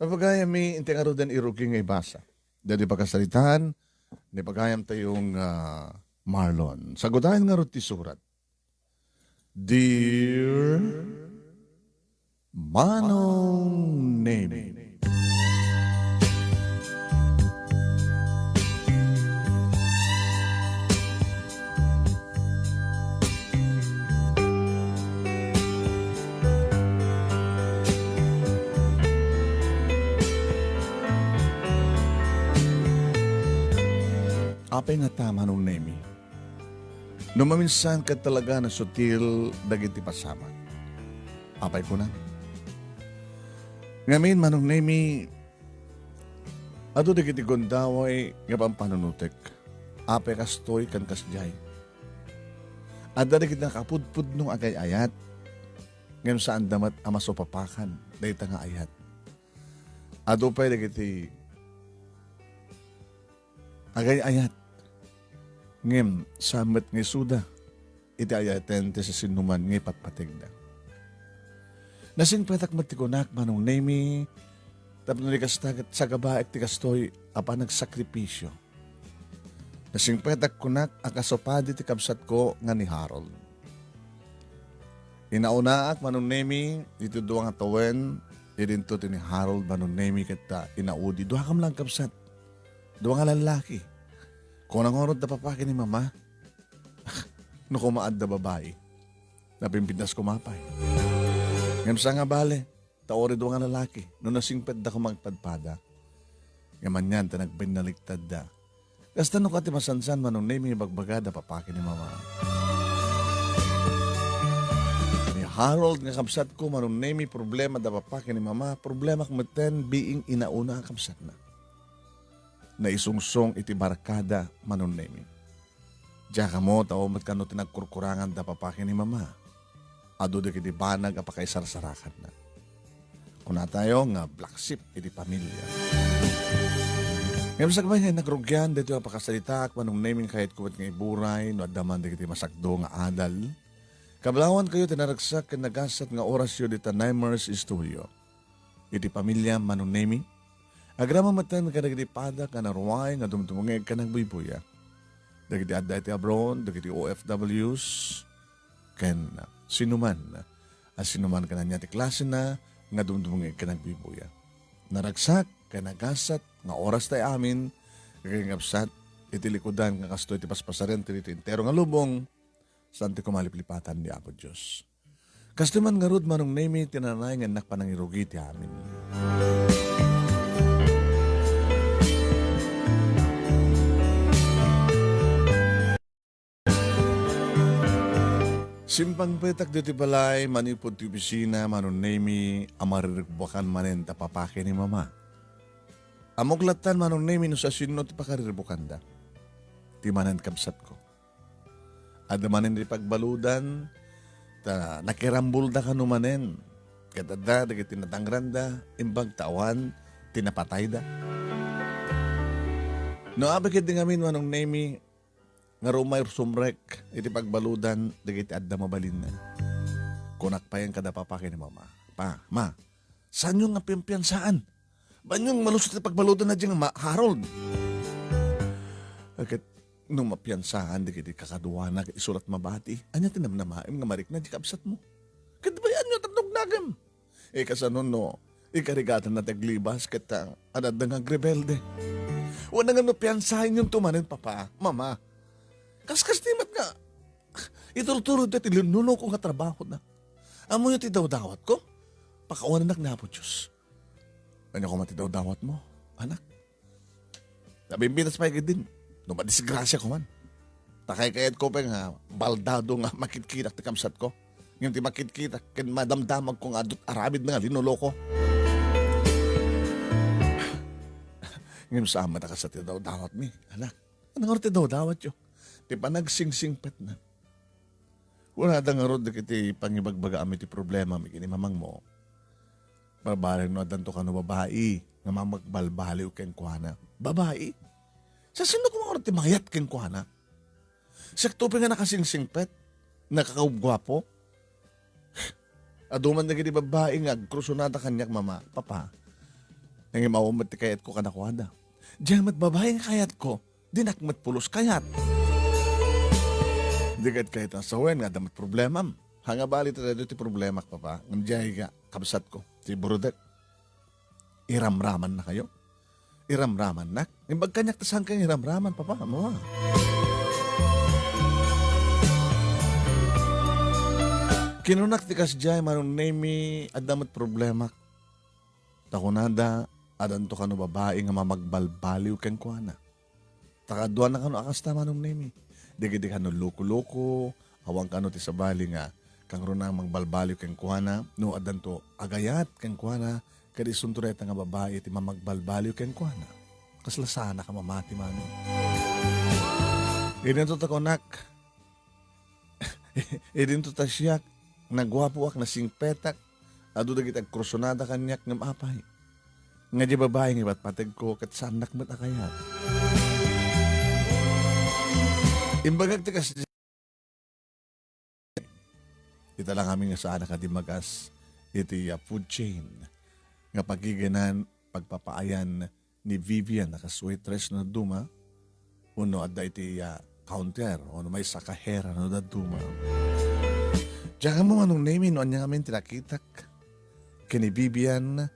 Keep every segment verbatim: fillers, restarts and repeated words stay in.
Papagayammi, inti ngaruden irugi nga ibasa. Daydi pakasaritaan ni pagayamtayo nga, ah, Marlon. Sagudayen ngarud ti surat. Dear Manong Nemi. Apay ngata, Manong Nemi? No maminsan ket talaga nasutil dagiti pasamak. Apay kunam? Ngamin, Manong Nemi, adu dagiti gundaway nga pampanunotek. Apay kastoy ken kasdiay. Adda dagiti nakapudpudno nga agay-ayat, ngem saanda met a masupapakan dayta nga ayat. Adu pay dagiti agay-ayat. Ngem, saan met nga isuda iti ayaten ti sisinnuman nga ipatpategda. Nasingpetak met ti kunak, Manong Nemi, tapno di kasta ket sagabaek ti kastoy a panagsakripisio. Nasingpetak kunak a kasupadi ti kabsatko nga ni Harold. Inaunaak, Manong Nemi, iti dua nga tawen, idinto ti ni Harold, Manong Nemi, ket, ah, inaudi. Duakam lang, kabsat. Dua nga lallaki. Kuna ngarud da papa ken ni mama. No koma adda babai, napimpintas koma pay. Ngem sa nga bale, ta uray dua nga lalaki, no nasingpetda koma agpadpada. Ngem anian ta nagbinnaliktadda. Kasta no kati masansan, Manong Nemi, ibagbaga da papa ken ni mama. Ni Harold nga kabsatko, Manong Nemi, problema da papa ken ni mama, problemak metten being inauna a kabsatna. Naisungsong iti barkada, Manong Nemi. Diak ammo ta umet kano ti nagkurkurangan da papa ken ni mama. Adu dagiti banag a pakaisarsarakanna. Kunatayo nga black sheep iti pamilya. Ngem sakbay nga innak rugian daytoy a pakasaritaak, Manong Nemi, kayatko met nga iburay no adda man dagiti masakdo nga adal. Kablawankayo ti naragsak ken nagasat nga orasyo dita Naimers Studio. Iti pamilya, Manong Nemi, agraman metten kadagiti padak nga naruay nga dumdumngeg ken agbuybuya. Dagiti adda iti abroad, dagiti O F Ws, ken sinuman a sinuman ken ania ti klasena nga dumdumngeg ken agbuybuya. Naragsak ken nagasat nga oras tay amin, ken kabsat, iti likudan nga kastoy ti paspasaren ti ditoy entero nga lubong, saan ti kumaliplipatan ni Apo Dios. Kastoy man ngarud, Manong Nemi, ti nanay nga innak panangirugi ti amin. Simpangpetak ditoy balay, manipud ti opisina, Manong Nemi, a maririkbukan manen da papa ken ni mama. Ammok lattan, Manong Nemi, no sasino ti pakarirbukanda. Ti manen kabsatko. Adda manen ti pagbaludan, ta nakirambulda kano manen. Ket adda dagiti nadangranda, imbag ta awan ti napatayda. No apay ketdi ngamin, Manong Nemi, nga rumay sumrek iti pagbaludan dagiti adda mabalinna. Kunak payen kada papa ken ni mama, "Pa, ma, saanyo nga piampiansaan? Baanyo nga malusot ti pagbaludan na diay nga ma-, Harold?" Ket no mapiansaan dagiti kakaduana ket isu lat mabati, ania ti namnamaem nga marikna diay kabsatmo? Ket bayanyo ti tugnakem. Eh, kasano no ikarigatanna ti aglibas ket, ah, adda nga agrebelde? Wen, ngem no piansaenyon to manen, papa, mama, kaskasdi met nga iturturod ti linuno ko nga trabahona. Ammoyo ti dawdawatko? Pakawanennak ni Apo Dios. Ania koma ti dawdawatmo, anak? Nabimbitas pay ketdin no madisgrasia koman. Ta kaykayatko pay nga baldado nga makitkitak ti kabsatko. Ngem ti makitkitak ken madamdamagko nga adut aramidna nga linulo ko. Ngem saan met a kasta ti dawdawatmi, anak. Ania ngarud ti dawdawatyo? Ti panagsingsimpetna. Kunada ngarud dagiti pangibagbagaam iti problemam ken ni mamangmo. Barbareng no addanto kano babai nga mamagbalbaliw kenkuana. Babai? Sasino koma ngarud ti mayat kenkuana? Siakto pay nga nakasingsingpet, nakakaguapo. Adu man dagiti babai nga agkrusonada kaniak, mama, papa. Ngem awan met ti kayatko kadakuada. Diay met babai nga kayatko, dinak met pulos kayat. Di ket kayat a sawen nga adda met problemam. Haan nga bali ta daytoy ti problemak, Papa. Ngem diay nga kabsatko, ti brother. Iramramannakayo? Iramramannak? Imbag kaniak ta saan kang iramraman, Papa. Ammom a. Kinunak ti kasdiay, Manong Nemy, adda met problemak. Ta kunada, addanto kano babai nga mamagbalbaliw kenkuana. Ta kaduana kano a kasta, Manong Nemy. Dagiti kano loko-loko, awan kano ti sabali nga kangruna a mangbalbaliw kenkuana, no addanto agayat kenkuana, ket isunto dayta nga babai ti mamagbalbaliw kenkuana. Kasla saanak a mamati, Manong. Idinto ta kunak, idinto ta siak, naguapoak, nasingpetak, adu dagiti agkursunada kaniak ngem apay. Nga diay babai nga ipatpategko ket saannak met a kayat. Imbagak ti kas-, ita la ngamin nga saanak a dimmagas iti, ah, food chain nga pagiginan, pagpapaayan ni Vivian a kas waitress no dadduma, wenno adda iti, ah, counter, wenno maysa a kahera no dadduma. Diak ammo, Manong Nemy, no ania ngamin ti nakitak ken ni Vivian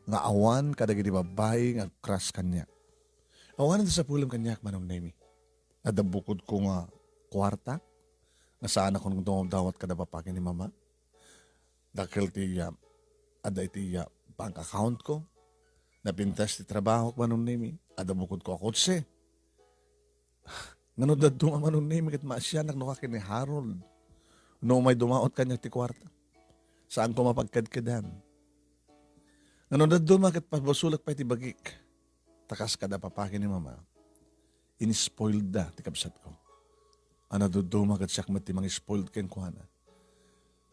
nga awan kadagiti babbai nga agcrush kaniak. Awan ti sapulem kaniak, Manong Nemy. Adda bukodko nga kuarta nga saanakon dumawdawat kada papa ken ni mama. Dakkel ti, ah, adda iti, ah, bank account ko. Napintas ti trabahok, Manong Nemy. Adda bukodko a kotse. Ngano dadduma, Manong Nemy, ket maasianak no ka ken ni Harold no umay dumawat kaniak ti kuarta. Saanko mapagkedkedan. Ngano dadduma ket pabasolek pay ti bagik. Ta kas kada papa ken ni mama, in-spoiled da ti kabsatko. A nadudduma ket siak met ti mang-spoiled kenkuana.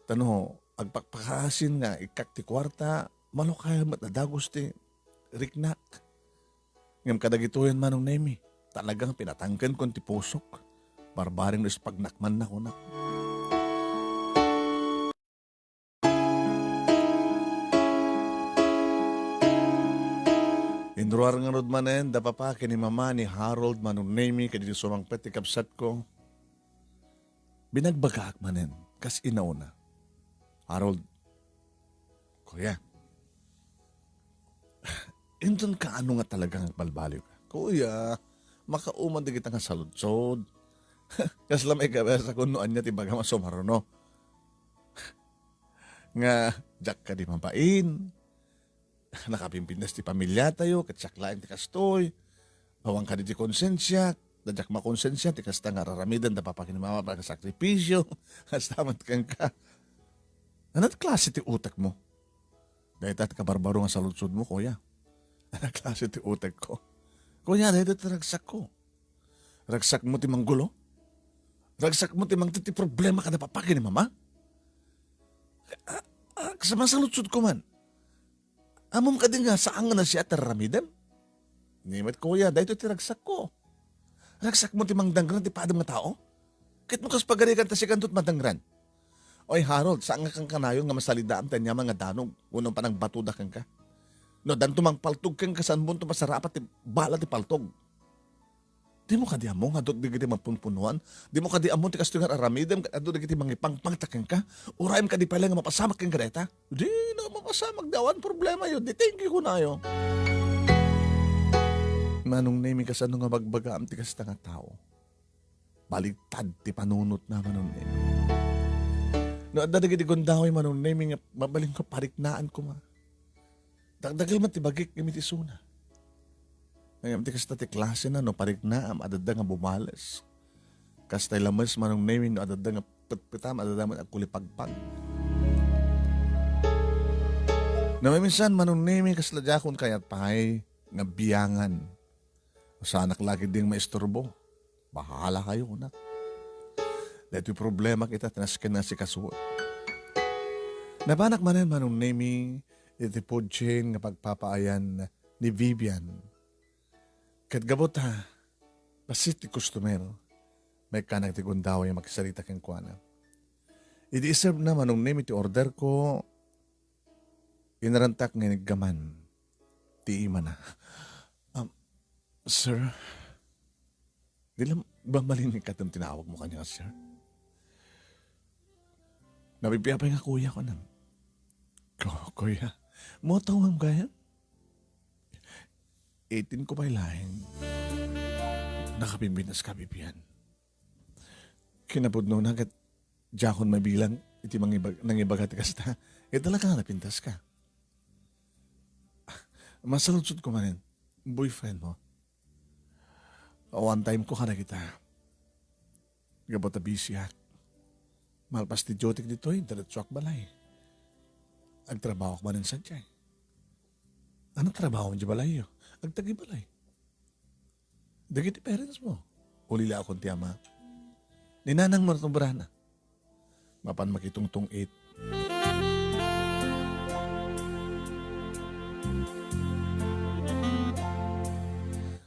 Ta no agpakpakaasin nga ikkak ti kuarta, malukay met a dagus ti riknak. Ngem kadagitoyen, Manong Nemy, talagang pinatangkenkon ti pusok. Barbareng no ispagnak man, nakunak. Inruar ngarud manen da papa ken ni mama ni Harold, Manong Nemy, ket idi sumangpet ti kabsatko, binagbagaak manen kas inauna. Harold, "Kuya, inton kaano nga talagang agbalbaliw ka?" "Kuya, makauman dagita nga saludsod. Kasla maikabesakon no ania ti bagam a sumaruno. Nga, diak kadi mabain. Nakapimpintas ti pamiliatayo, ket siak laeng ti kastoy. Awan kadi ti konsensiak, ta diak makonsensia ti kasta nga ar-aramiden da papa ken ni mama, pagsakripisio, kasta met kenka." "Ania ti klase ti utekmo? Dayta ti kabarbaro nga saludsodmo, kuya. Ania klase ti utekko? Kuya, dayta ti ragsakko." "Ragsakmo ti manggulo? Ragsakmo ti mangted ti problema kada papa ken ni mama? Ah, ah, sa masaludsodko man. Ammom kadi nga saan nga nasia ti ar-aramidem?" "Ni met, kuya, daytoy ti ragsakko. Ragsakmo ti mangdangran ti padem nga tao? Ket no kas pagarigan ta sikanto ti madangran. Oy, Harold, saan nga kankanayon nga masalidaam ti aniaman nga danog wenno panangbatoda kenka? No addanto mangpaltog kenka, saanmonto masarapat ti bala ti paltog. Dimo kadi ammo nga adda dagiti mapumpunuan? Dimo kadi ammo ti kastoy nga ar-aramidem ket adda dagiti mangipangpangta kenka? Urayem kadi pay laeng nga mapasamak kenka dayta?" "Dina mapasamak, di awan problemayo. Di thank you kunayo." Manong Nemy, kasano nga bagbagaam ti kasta nga tao? Baligtad ti panunotna, Manong Nemy. No adda dagiti gundaway, Manong Nemy, nga mabalin nga pariknaan koma. Dakdakkel met ti bagik ngem iti isuna. Ngem ti kasta ti klasena no pariknaam, adda nga bumales. Kastay lames, Manong Nemy, no adda nga petpetam, adda met agkulipagpag. Namaminsan, Manong Nemy, kasla diakon kayat pay nga biangan. Saanak la ketdin maisturbo. Bahala kayo, kunak. Daytoy problemak ita ti nasken nga asikasuek. Napanak manen, Manong Nemy, iti food chain nga pagpapaayan ni Vivian. Ket gapu ta bassit ti customer, maikkanak ti gundaway a makisarita kenkuana. Idi iservena, Manong Nemy, ti orderko, inarantak nga iniggaman. ti imana. Um, sir, di lang ba malin ket tinawag mo kaniak, sir? Nabibiapay nga kuya ko nan. Ko, kuya, mo tawag gayam? Eighteen ko pay laeng. Nakapimpinas ka, Vivian. Kinapudno na ket diakon mabilang iti mangibag-, nangibaga ti kasta. Eh, talaga nga napintas ka. Masaludsod ko manen, boyfriend mo. One time ko kadagita. Gapu ta busy ak. Malpas ti duty ditoy, diretso ak balay. Agtrabaho ak manen sadiay. Ano trabaho mo di balayyo? Agtagi balay. Dagiti parents mo. Ulila akon ti ama. Ni nanang mo, natubrana. Mapan makitungtong-it.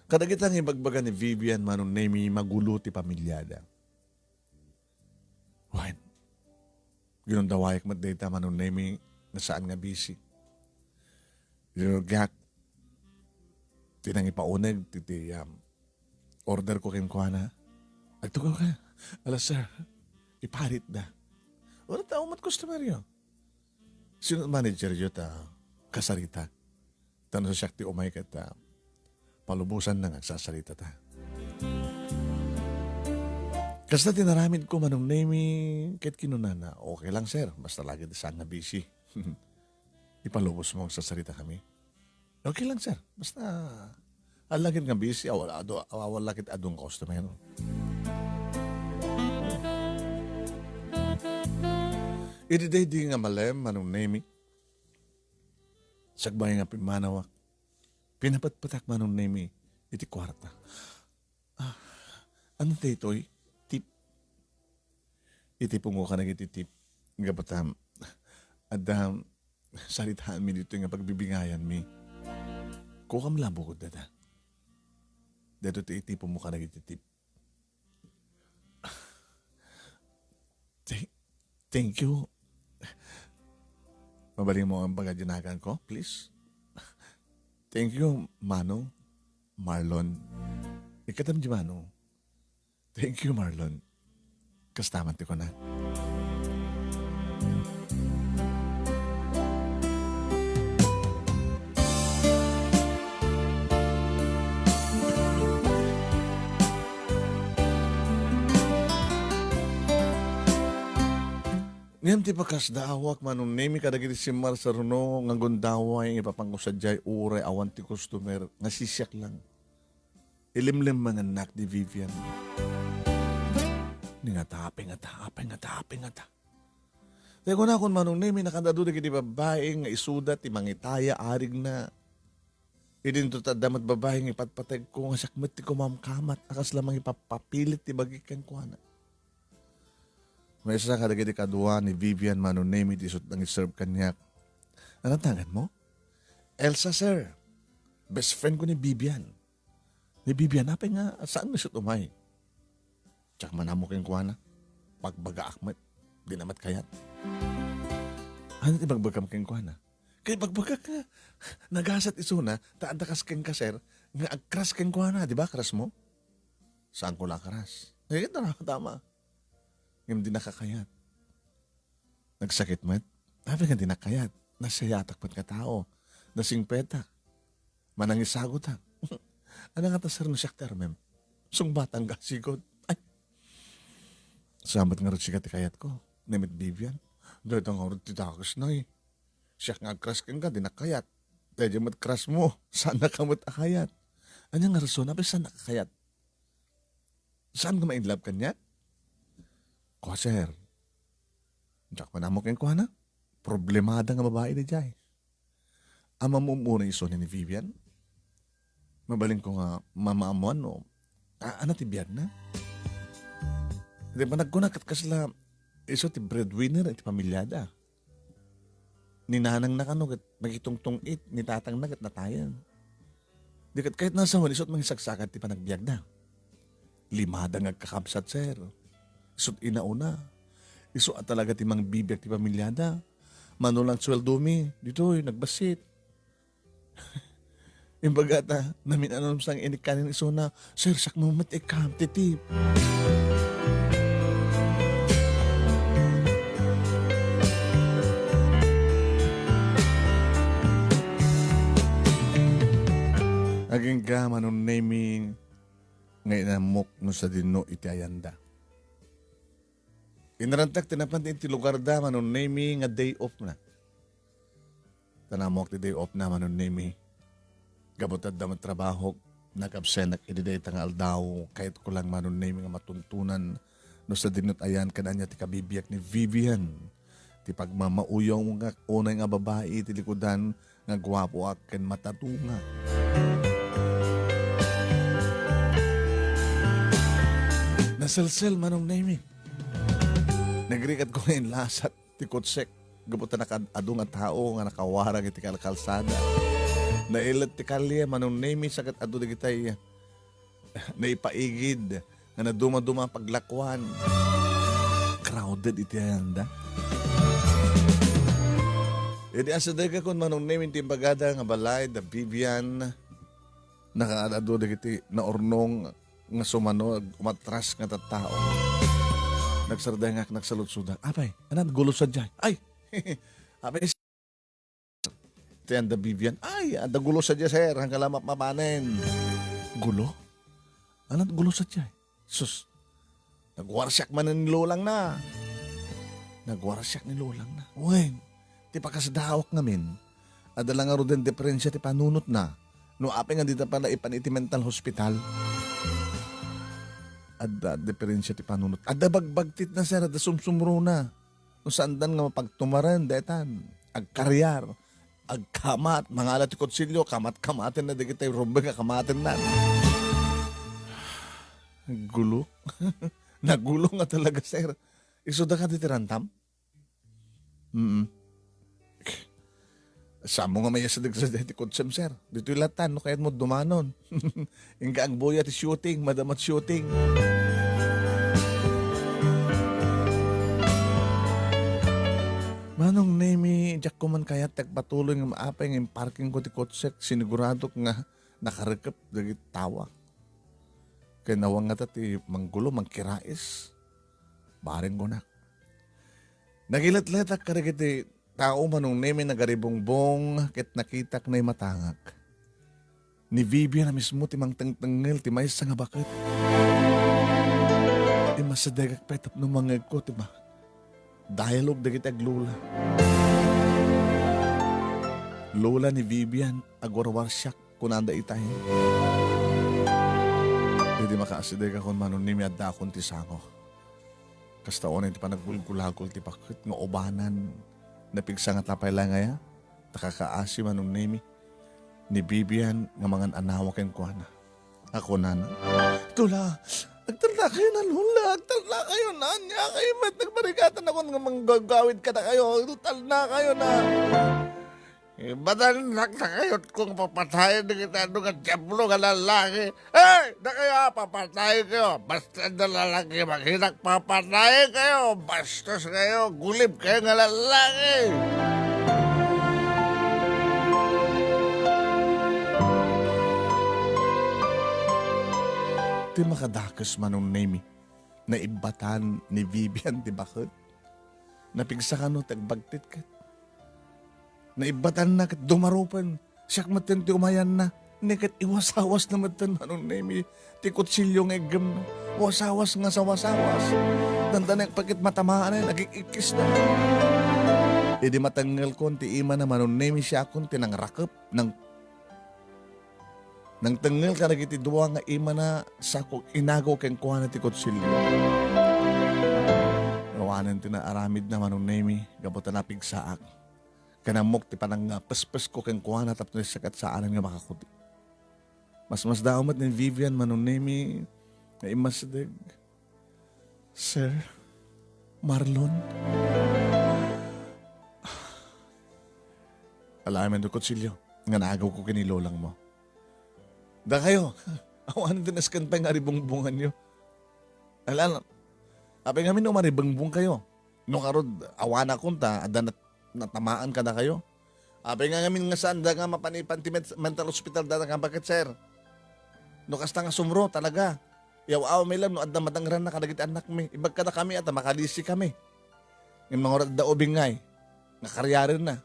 Kadagita nga ibagbaga ni Vivian Manong Nemi, magulo ti pamilyada. Wen, ginundawayak met dayta Manong Nemi nga saan nga busy. Dinurgiak ti nangipauneg ti, ti, um, order ko kenkuana. Agtugaw ka. Ala, sir, iparitda. Wala tao met customer yo. Sino manager yo ta kasarita? Ta no siak ti umay ket, ah, palubosan na nga agsasarita ta. Kasta ti naramid ko, Manong Nemi, ket kinunana, "Okay lang, sir, basta lagi ti saan nga busy. Ipalubos mo, agsasarita kami." "Okay lang, sir. Basta, alagid nga busy, awal adu, awal lagi ti adu nga customer." Idi daydi nga malem, Manong Nemi, sakbay nga pimmanawak, pinapatpatak, Manong Nemi, iti kuarta. "Ah, ano daytoy? Tip?" Itipon ko kadagiti tip. Gapu ta, adda saritaanmi ditoy nga pagbibingayanmi. Kukam la bukod dada. Daytoy ti itipon mo kadagiti tip. Thank, thank you. Mabalin mo nga ibaga ti nagan ko, please? Thank you, Manong. Marlon. Ikkatam di Manong. Thank you, Marlon. Kasta man ti kuna. Ngem ti pakasdaawak, Manong Nemi, kadagiti simmarsaruno nga gundaway nga ipapanko sadiay uray awan ti customer nga sisiak lang. Ilimlemmengennak ni Vivian. Ni ngata, apay ngata, apay ngata, apay ngata. Tay kunakon, Manong Nemi, nakadadu dagiti babbai nga isuda ti mangitaya arigna. Idinto ta adda met babbai nga ipatpategko nga siak met ti kumamkamat a kasla mangipapapilit ti bagik kenkuana. Maysa kadagiti kadua ni Vivian, Manong Nemi, ti isut' nangiserve kaniak. Ano naganmo? Elsa, sir. Best friend ko ni Vivian. Ni Vivian, apay nga saan nga isut' umay? Diak man ammo kenkuana. Pagbagaak met. Dina met kayat. Ano ti bagbagam kenkuana? Kay bagbagak nga nagasat isuna, ta adda kas kenka, sir, nga ag-crush kenkuana, di ba, crush mo? Saanko la a-crush? Eh, tama, tama. Ngem dinak kayat. Nagsakit met. Apay nga dinak kayat. Nasiayatak met nga tao. Nasingpetak. Manangisagutak. Ano ngata, sir, no siak ti armem? Sungbatangka, sigud. Ay. Saan met ngarud sika ti kayatko? Ni met Vivian. Dayta ngarud ti dakesna, eh. Siak nga ag-crush kenka, dinak kayat. Daydiay met crush mo, saannaka met a kayat. Ania nga rason, apay saannaka kayat? Saanka ma-in love kaniak? Kua, sir. Diak man ammo kenkuana. Problemada nga babai daydiay. Ammom unay isu ni Vivian? Mabalinko nga maammoan no a-, ano ti biagna? Di ba nagkuna ket kasla isu ti breadwinner iti pamiliada? Ni nanangna kano ket makitungtong-it, ni tatangna ket natayen. Di ket kayatna a sawen, isu't mangisagsakad ti panagbiagda. Limada nga agkakabsat, sir. Isu't inauna. Isu a talaga ti mangbibiag ti pamiliada. Mano lang sueldomi, ditoy, nagbassit. Imbagata, namin-anam sang inikkanin isuna, "Sir, siak met ikkam ti tip." Agingga, Manong Nemy, nga inammok no sadino iti ayanda. Inarantak ti napan iti lugarda, Manong Nemy, nga day off na. Ta nammok ti day off na, Manong Nemy. Gapu ta adda met trabahok, nag-absenak idi dayta nga aldaw, kayatko lang, Manong Nemy, nga matuntunan no sadino't ayan ken ania ti kabibiag ni Vivian. Ti pagmamauyongak unay nga babai ti likudan nga guapoak ken matadongak. Naselsel, Manong Nemy. Nagrikatko nga inlasak ti kotsek gapu ta nakaad-adu nga tao nga nakawarang iti kalkalsada. Nailet ti kalye, Manong Nemy, sa ket adu dagitay naipaigid nga nadumaduma a paglakuan. Crowded iti ayanda. Idi asidegakon, Manong Nemy, ti imbagada nga balay da Vivian, nakaad-adu dagiti naurnong nga sumano, umatras nga tattao. Nagsardengak, nagsaludsodak. "Apay, ania ti gulo sadiay?" "Ay, apay, ti anda Vivian." "Ay, adda gulo sadiay, sir. Haan ka la mapmapanen." "Gulo? Ania ti gulo sadiay?" "Sus, nagwarsiak manen ni lolangna. Nagwarsiak ni lolangna." Wen, ti pakasdaawak ngamin, adda la ngaruden diferensia ti panunotna. No apay nga dida pay la ipan iti mental hospital. Adda diferensia ti panunot. Adda bagbagtitna, sir, adda sumsumrona. No saandan nga mapagtumaren, daytan. Agkariar, agkamat, mangala ti kutsilio, kamat-kamatenna dagiti rumbeng a kamatenna. Gulo. Nagulo nga talaga, sir. Isuda kadi ti rantam? Mm. Saanmo nga maiyasideg sadiay ti kotsem, sir. Ditoy latan, no kayatmo dumanon. Inka agbuya ti shooting, madama ti shooting. Manong Nemy, diak ko man kayat ti agpatuloy nga maapay nga imparkingko ti kotsek, siniguradok nga nakarekep dagiti tawak. Ken awan ngata ti manggulo, mangkirais. Bareng kunak. Nagiletletak kadagiti tao, Manong Nemy, nagaribungbong ket nakitak nga imatangak. Ni Vivian a mismo ti mangtengtengngel ti maysa nga baket. Immasidegak pay tapno mangngegko ti ma-, dialogue dagiti aglola. "Lola ni Vivian, agwarwarsiak," kunada itay. Idi makaasidegakon, Manong Nemy, addaakon ti sango. Kasta unay ti panaggulgulagol ti baket nga ubanan. Napigsa ngata pay la ngay-a? Ta kakaasi, Manong Nemy, ni Vivian nga mangan-anawa kenkuana. A kunana, "Lola, agtalnakayo na, Lola, agtalnakayo na. Ania kayo met, nagbarigatan ako nga manggagawid kadakayo. Agtalnakayo na." Eh, matalnak dakayo nga papatayen dagiti adu nga diablo nga lallaki. Hey! Dakayo, ah, papatayen kayo. Basta da lalaki, makinak, papatayen kayo. Bastos kayo, gulib kayo nga lallaki. Ti makadakes, Manong Nemy, naibbatan ni Vivian ti baket. Napigsa kano ti agbagtit ket naibbatanna ket dumarupen. Siak metten ti umayanna. Ni ket iwasawas na metten, Manong Nemy, ti kutsilio nga iggemna. Wasawas nga sawasawas. Dandanek pa ket matamanen, agik-ikkisna. Idi matengngelkon ti imana, Manong Nemy, siakon ti nangrakep, nang-, nangtengngel kadagiti dua nga imana, sako inagaw kenkuana ti kutsilio. Awanen ti naaramidna, Manong Nemy, gapu ta napigsaak. Ken ammok ti panangpespesko kenkuana tapno siak ket saanen nga makakudi. Masmasdaaw met ni Vivian, Manong Nemy, nga immasideg, "Sir Marlon, alaem ti kutsilio nga naagawko ken ni lolangmo." "Dakayo, awan ti nasken pay nga aribungbonganyo." "Ala, apay ngamin no maribungbong kayo? No ngarud, awanakon ta adda nat-, natamaan kadakayo." Apay nga ngamin nga saanda nga mapanipan ti med-, mental hospital dayta nga baket, sir? No kasta nga sumro, talaga. Yaw-aw mi lang no adda madangranna kadagiti annakmi. Imbag kadakami a ta makadisi kami. Ngem mangurat da ubing ngay, nga karyarenna.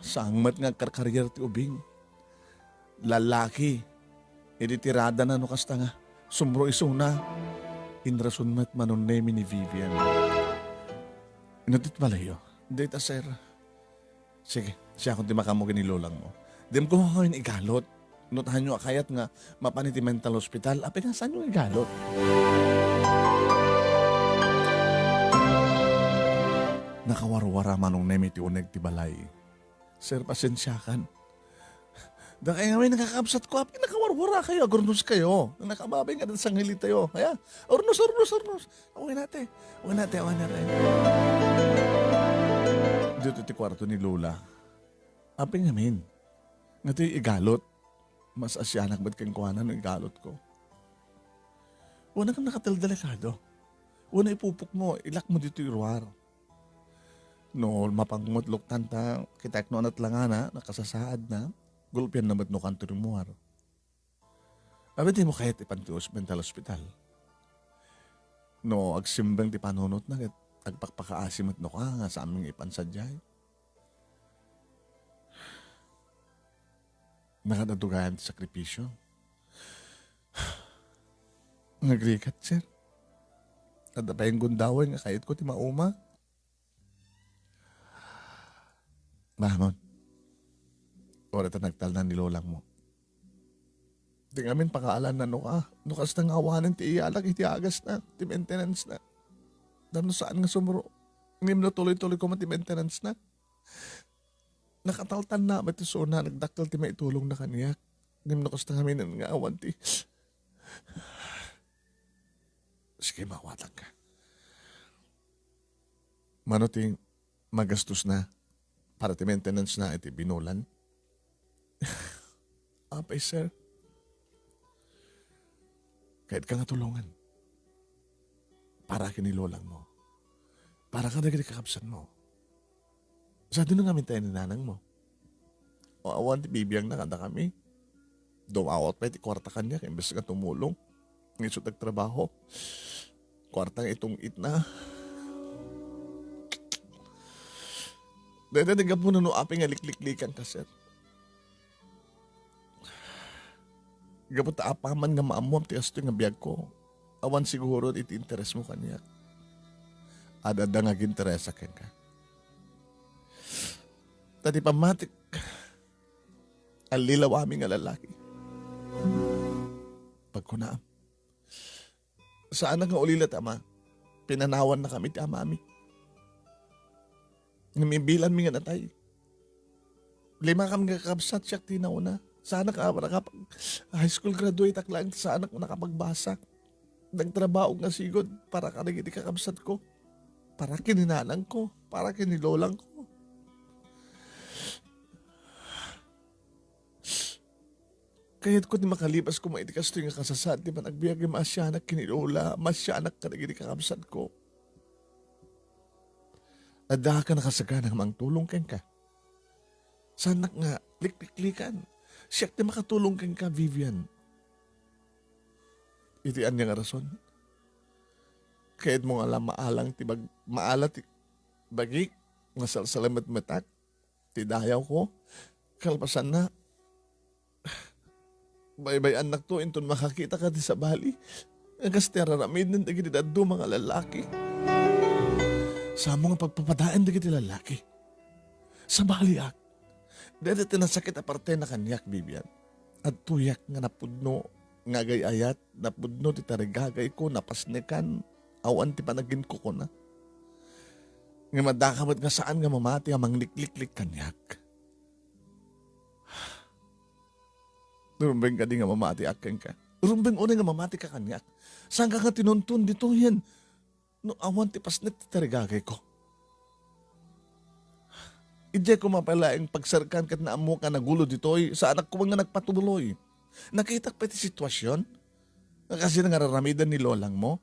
Saan met nga agkarkaryer ti ubing? Lalaki. Idi tiradana no kasta nga sumro isuna. Inrason met Manong Nemi ni Vivian. Inno ti balayyo? Dayta, sir. Sige, siakon ti makaammo ken ni lolangmo. Dimo koma ngamin igalot. No ta saanyo a kayat nga mapan iti mental hospital, apay nga saanyo igalot? Nakawarwara Manong Nemi ti uneg ti balay. Sir, pasensiakan. Dakay ngamin nga kakabsatko, apay nakawarwarakayo, agurnoskayo. Nakababay nga adda sangilitayo. Aya, urnos, urnos, urnos. Awan nate. Awan nate, awan nate. Dito ti kuarto ni Lola. Apay ngamin. Nga ti igalot. Mas asianak met kenkuana no igalotko. Wen, nakataldelikado. Wen, ipupokmo, ilakmo ditoy ruar. No, mapangmutlok tanta, kitaek no anat langana, nakasasaadna, gulpianna met no kanto rimmuar. Apay dimo kayat ipan ti os-, mental hospital? No agsimbeng ti panunotna, ket agpakpakaasi met no ka nga saan nga ipan sadiay. Nakadadugayan ti sakripisio. Nagrigat, sir. Adda pay gundaway nga kayatko ti mauma. Bangon. Uray ta nagtalna ni lolangmo. Di ngamin pakaalanna no ka, no kasta nga awanen ti iyalak iti agasna, ti maintenance na. Tapno saan nga sumro. Ngem no tuloy-tuloy koma ti maintenance na. Nakataltanna met ti suna, nagdakkel ti maitulongna kaniak. Ngem no kasta ngamin nga awan ti, sige, maawatangka. Mano ti magastos na para ti maintenance na iti binulan? Apay, sir. Kayat ka nga tulongan. Para ken ni lolangmo. Para kadagiti kakabsatmo. Sadino ngamin tayo ni nanangmo? O awan ti bibiangna kadakami. Dumawat pay ti kuarta kaniak imbes nga tumulong. Nga isu ti agtrabaho. Kuarta nga itung-itna. Dayta ti gapuna no apay nga likliklikanka, sir. Gapu ta apaman nga maammoam ti kastoy nga biagko, awan siguro iti interesmo kaniak. Ad-adda nga aginteresak kenka. Ta ti pammatik, allilawami nga lalaki. Pagkunaam, saanak nga ulila ti ama. Pinanawannakami ti amami. Ngem imbilanmi nga natay. Limakami nga kakabsat, siak ti nauna. Saanak a nakapag high school graduate ak laeng, saanak a nakapagbasa. Nagtrabaho nga sigud para kadagiti kakabsatko. Para ken ni nanangko, para ken ni lolangko. Kayatko ti makalibas koma iti kastoy nga kasasaad ti panagbiag nga maasianak ken ni Lola, maasianak kadagiti kakabsatko. Adda ka nakasagana nga mangtulong kenka. Saanak nga likliklikan. Siak ti makatulong kenka, Vivian. Iti ania nga rason? Kayatmo nga la maalang ti bag-, maala ti bagik, nga salsalametmetak, ti dayawko. Kalpasanna, baybay-annakto inton makakitaka ti sabali nga kas ti araramiden dagiti dadduma nga lalaki. Samo nga pagpapadaen dagiti lalaki. Sabaliak. Dayta ti nasakit a partena kaniak, Vivian. Adtoyak nga napudno nga agay-ayat, napudno ti tarigagayko, napasnekan, awan ti panaginkukuna. Ngem adda ka met nga saan nga mamati a manglikliklik kaniak. Rumbeng kadi nga mamatiak kenka. Rumbeng unay nga mamatika kaniak. Saanka nga tinunton ditoyen no awan ti pasnek ti tarigagayko. Idiay koma pay laeng pagsarkan ket naammoka nagulo ditoy, saanak koma nga nagpatuloy. Nakitak pay ti situasion nga kasina nga araramiden ni lolangmo.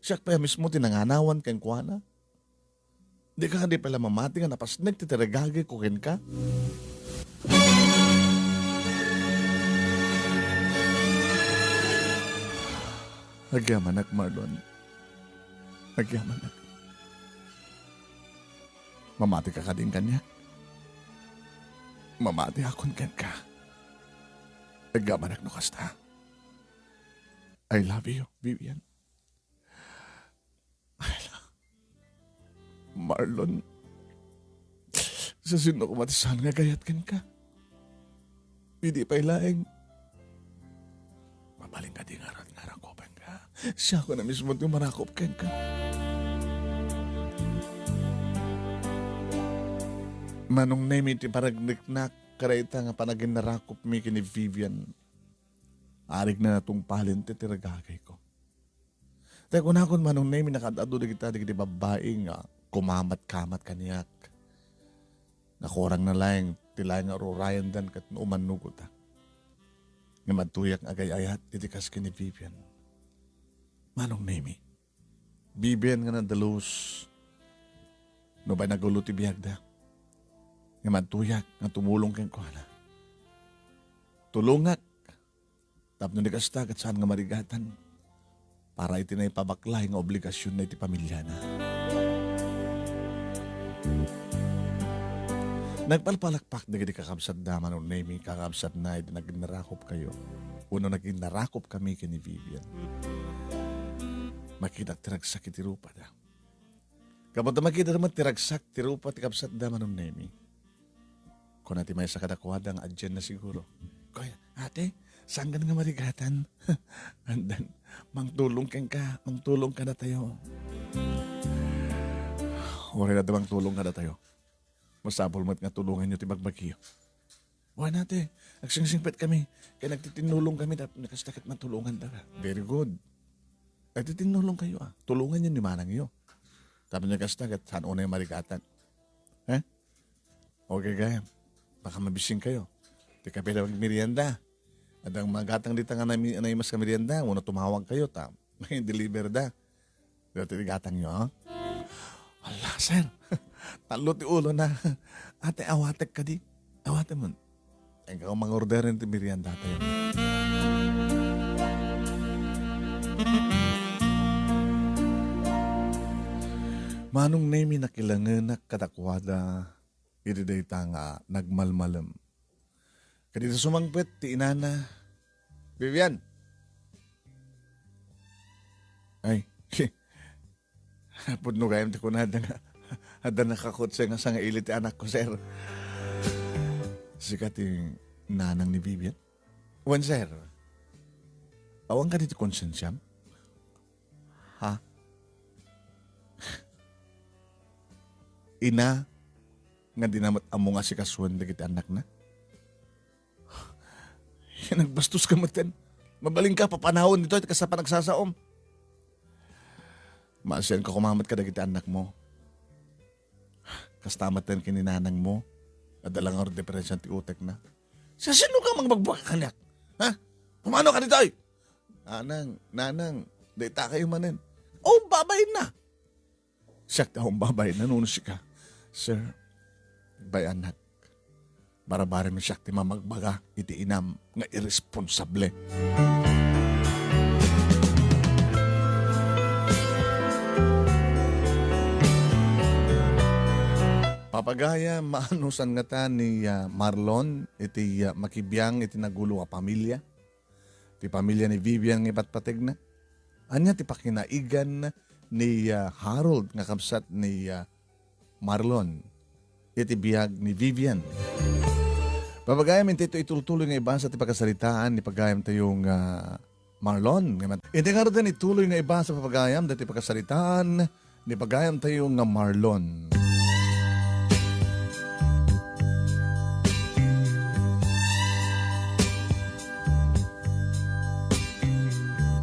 Siak pay a mismo ti nanganawan kenkuana. Dika kadi pay la mamati nga napasnek ti tarigagayko kenka? Agyamanak, Marlon. Agyamanak. Mamatika kadin kaniak? Mamatiakon kenka. Agyamanak no kasta. I love you, Vivian. I love Marlon, sasino koma ti saan nga agayat kenka? Idi pay laeng, mabalin kadi ngarud nga arakupenka? Siakon a mismo ti umarakop kenka. Manong Nemi ti paragliknak kadayta nga panaginnarakopmi ken ni Vivian. Arigna natungpalen ti tarigagayko. Ta kunakon, Manong Nemi, nakaad-adu dagita dagiti babbai nga kumamat-kamat kaniak. Nakurangna laeng ti laeng nga ururayendan ket no umannogota. Ngem adtoyak nga agay-ayat iti kas ken ni Vivian. Manong Nemi, Vivian nga nadalus, nupay nagulo ti biagda. Ngem adtoyak nga tumulong kenkuana. Tulongak tapno di kasta ket saan nga marigatan para iti naipabaklay nga obligasionna iti pamiliana. Nagpalpalakpak dagiti kakabsatda, Manong Nemi, kakabsatna idi naginnarakopkayo, wenno naginnarakopkami ken ni Vivian. Makitak ti ragsak iti rupada. Gapu ta makita met ti ragsak ti rupa ti kabsatda, Manong Nemi. Kuna ti maysa kadakuada nga adianna siguro. Kuya, "Ate, saan nga marigatan?" Andan, "Mangtulong kenka, mangtulong kadatayo." Uray adda mangtulong kadatayo, masapul met nga tulonganyo ti bagbagiyo. "Wen, ate, agsingsingpetkami, ken agtitinnulongkami tapno kasta ket matulongandaka." Very good. Agtitinnulongkayo, a. Tulonganyo ni manangyo. Tapno kasta ket saan unay marigatan. Eh? Okay, gayam. Baka mabisingkayo. Ti kape la agmerienda. Adda magatang dita nga nami-, naimas nga merienda, wenno tumawagkayo ta. May deliver da. Dati ti gatangyo, ha? Ala, sir. Tallo ti ulona. Ate, awatek kadi. Awatem man. Enka mangorder ti merienda tayo. Manong Nemi, nakilangenak kadakuada iti dayta nga nagmalmalem. Kadita sumangpet ti inana, "Vivian!" Ay, pudno gayam ti kunada nga adda nakakotse nga sangaili ti anakko, sir. Sika ti nanang ni Vivian? Wen, sir. Awan kadi ti konsensiam? Ha? Ina nga dina met ammo nga asikasuen dagiti annakna? Nagbastos ka metten. Mabalinka, papanawon ditoy ti kasta panagsasaom. Maasianka koma met kadagiti annakmo. Kasta metten ken ni nanangmo. Adda la ngarud diferensian ti utekna. Sa sino ka mangbagbaga kaniak? Ha? Pumano ka ditoy? Nanang, nanang, dayta kayo manen. Oh, babain na. Siak ti awan babain, nano no sika? Sir, bay-anak, barbarem siak ti mamagbaga iti inam nga irresponsable. Papagayam, maanusan ngata ni, ah, Marlon iti, ah, makibiang iti nagulo a pamilia? Ti pamilia ni Vivian nga ipatpategna? Ania ti pakinaigan ni, ah, Harold nga kabsat ni, ah, Marlon iti biag ni Vivian? Papagayam, intay to itultuloy nga ibasa ti pakasaritaan ni pagayam tayo nga Marlon. Nga mat-, iti ngaruden ituloy nga ibasa, papagayam, dati pakasaritaan ni pagayam tayo nga Marlon.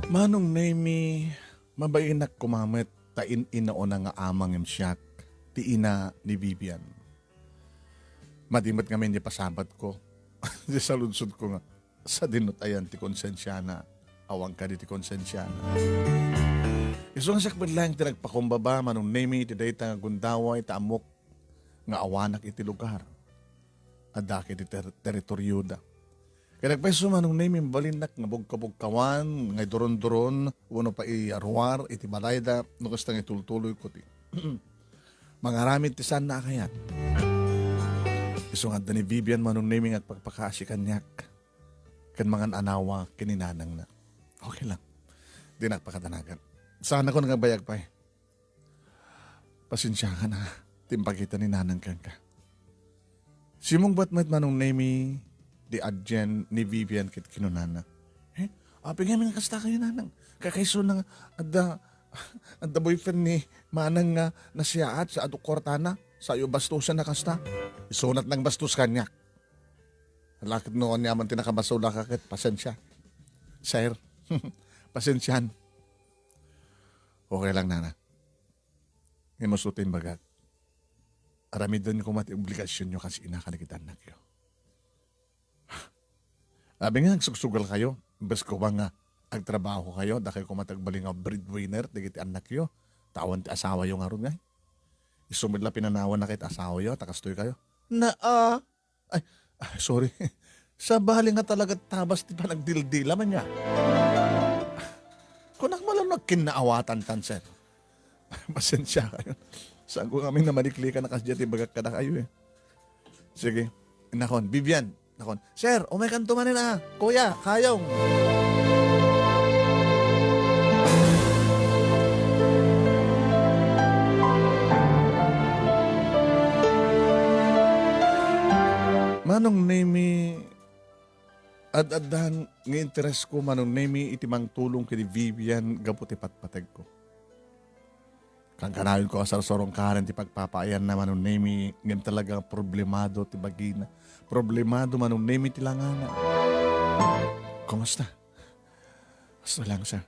Manong Nemi, mabainak koma met ta in-inaona nga ama ngem siak ti ina ni Vivian. Madi met ngamin ti pasabatko. Ti saludsodko nga, sadino ti ayan ti konsensiana? Awan kadi ti konsensiana. Isu nga siak met laeng ti nagpakumbaba, Manong Nemi, iti dayta nga gundaway ta ammok nga awanak iti lugar. Adda iti ter-, teritorioda. Ket agpayso, Manong Nemi, mabalinnak nga bugkabugkawan, nga iduronduron, wenno pay iyaruar iti balayda, no kasta nga itultuloyko ti mangaramid ti saanna a kayat. Isu nga adda ni Vivian, Manong Nemi, nga agpakpakaasi kaniak ken mangan-anawa ken ni nanangna. Okay lang. Dinak pakadanagan. Saanakon nga agbayag pay. Pasensiakan a, ti impakita ni nanang kenka. Simungbat met, Manong Nemi, ti adien ni Vivian ket kinunana, "Eh, apay ngamin nga kasta kayo, nanang? Kakaiso na nga adda, adda boyfriend ni manang nga nasiaat sa adu kuartana, sayo bastusan na kasta." Isunat nang bastos kaniak. Lakit no aniaman ti nakabasol a ka ket pasensia. Sir, pasensian. Okay lang, nana. Ngem isu ti imbagak, aramiden koma ti obligasionyo kas ina kadagiti annakyo. Abi nga agsugsugal kayo, bes koma nga agtrabaho kayo, dakayo koma ti agbalin nga breadwinner dagiti annakyo, ta awan ti asawayo ngarud ngay. Isu met la pinanawan na ket asawayo, ta kastoy kayo. Naa, Ay, ay, sorry. Sabali nga talaga tabas ti panagdildila man niya. Kunak man lang nagkinnaawatan tan, sir. Pasensia kayo. Saan ko kami namaliklikan na kasdiya ti bagak kadakayo eh. Sige. Nakon, Vivian. Nakon, "Sir, umay kanto manen a. Kuya, kayong." Manong Nemi, ad-addan nga interes ko, Manong Nemi, iti mangtulong ken ni Vivian gapu ti patpategko. Kankanayon ko a sarsurong karen ti pagpapaayanna, Manong Nemi, ngem talaga problemado ti bagina. Problemado, Manong Nemi, ti langana. Kumusta? Basta lang, sir.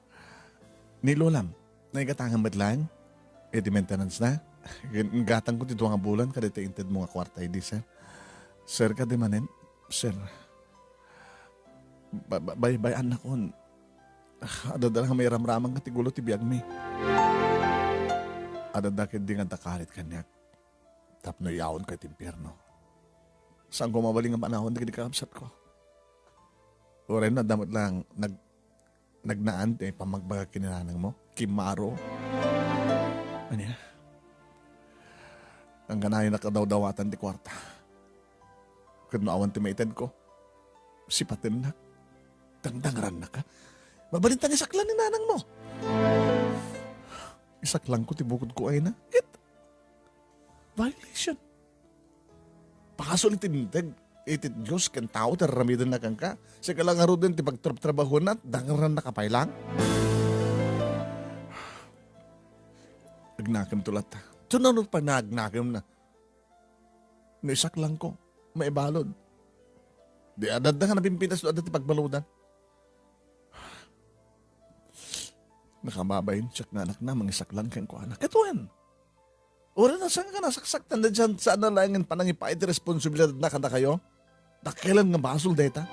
Ni Lolam, naigatangan met laeng iti maintenance na. Gatang ko ti dua nga bulan kadagiti inted mo nga kuarta idi, sir. Sir, kadi manen, sir. Ba-, ba-, bay-, bay-annakon. Ah, adda lang nga mairamramang nga ti gulo ti biagmi. Adda ketdi nga adda karit kaniak. Tapno iyaonka iti impierno. Saan ko mabalin nga panawan dagiti kakabsatko? Uray no, adda met lang nag-, nagnaan ti pammagbaga ken ni nanang mo? Kimmaro. Ania? Ang kanayon nakadawdawatan ti kuarta. Ket no awan ti maitedko, sipatennak. Dangdangrannak a. Mabalinta nga isaklang ni nanang mo. Isaklang ko ti bukod ko ay na. Ket violation. Basol iti linteg iti Dios ken tao ti aramidenna kenka. Sika lang ngaruden ti pagtrabtrabahuenna, dangrannak a pay lang. Agnakem to latta. Tunanot pa nga agnakem na. No isaklangko, maibalud. Di adda nga napimpitas no adda ti pagbaludan. Nakababain siak nga anakna, mangisaklang kenkuana. Ket wen, uray no, saan ka nasaksaktan, da diyan saan na laengen panangipaay ti responsibilidadna kadakayo? Dakkelan nga basol dayta.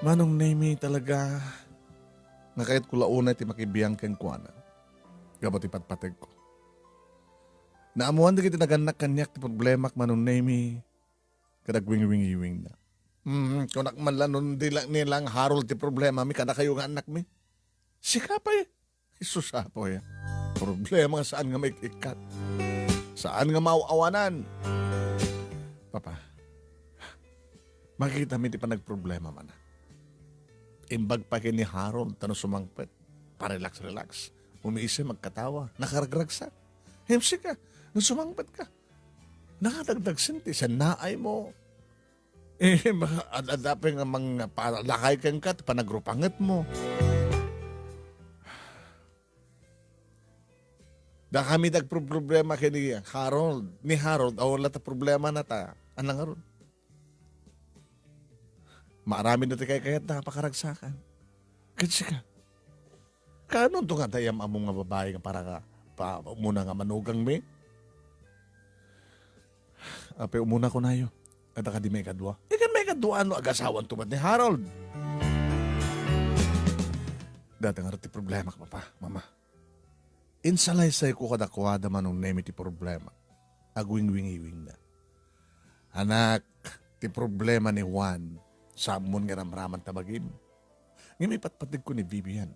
Manong Nemi talaga, nga kayatko la unay ti makibiang kenkuana gapu ti patpategko. Naammoan dagiti nagannak kaniak ti problemak, Manong Nemi, ket agwingwingiwingna. Hmm, kunak man la, no di la ni lang Harold ti problemami kadakayo nga annakmi. Sika pay, isu sa apo ya. Problema nga saan nga maik-ikkat. Saan nga maaw-awanan. Papa, makikitami ti panagproblema man. Imbag pa ken ni Harold, ta no sumangpet, parelax-relax. Umiisem, agkatawa, nakaragragsak. Hemsika, no sumangpet ka, nakadagdagsen ti sannaay mo. Eh, ma-, ad-, adda pay nga mang-, palakay kenka, panagrupanget mo. Da kami nagproproblema ken ni Harold. Ni Harold, awan la ta problema na ta. Anang ngarud? Maaramid na ti kaykayat na pakaragsakan. Ket sika, kaano to nga dayam ammo nga babae nga para ka, pa, umuna nga manugang mi? Apay umuna kunayo, adda kadi maikadua? Ikan maikadua, ano, agasawan to met ni Harold? Dayta ngarud ti problemak, Papa, Mama. Insalaysayko kadakuada, Manong Nemi, ti problema. Agwingwingiwingna. Anak, ti problema ni Juan, saammon nga ramraman ta bagim. Ngem ipatpategko ni Vivian.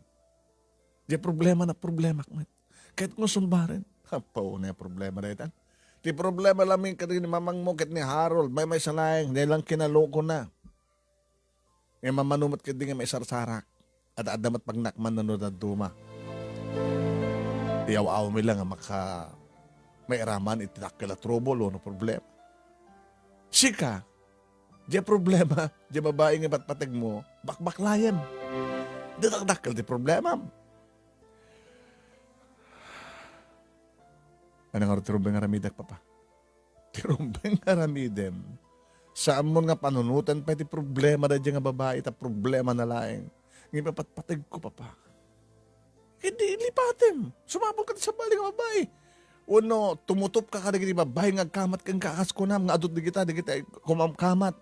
Diay problemana, problemak met. Kayatko nga sulbaren. Apo, ania problema dayta? Ti problema laeng kadagiti mamangmo ket ni Harold, maymaysa laeng, diay lang kinalokona. Nga mamano met ketdi nga maisarsarak. Adda met pagnakman no dadduma. Iyaw-awmi lang nga maka-, mairaman iti dakkel a trouble wenno problema. Sika, diay problema, diay babai nga ipatpategmo, bakbaklayem. Dakdakkel ti problemam. Ania ngarud ti rumbeng nga aramidek, Papa? Ti rumbeng nga aramidem. Saammon nga panunoten pay ti problema daydiay nga babai, ta problemana laeng. Ngem ipatpategko, Papa. Ket di lipatem. Sumabol ka ti sabali nga babai. Wenno tumutop ka kadagiti babai nga agkamat kenka, kas kunam nga adu dagita, dagiti kumamkamat.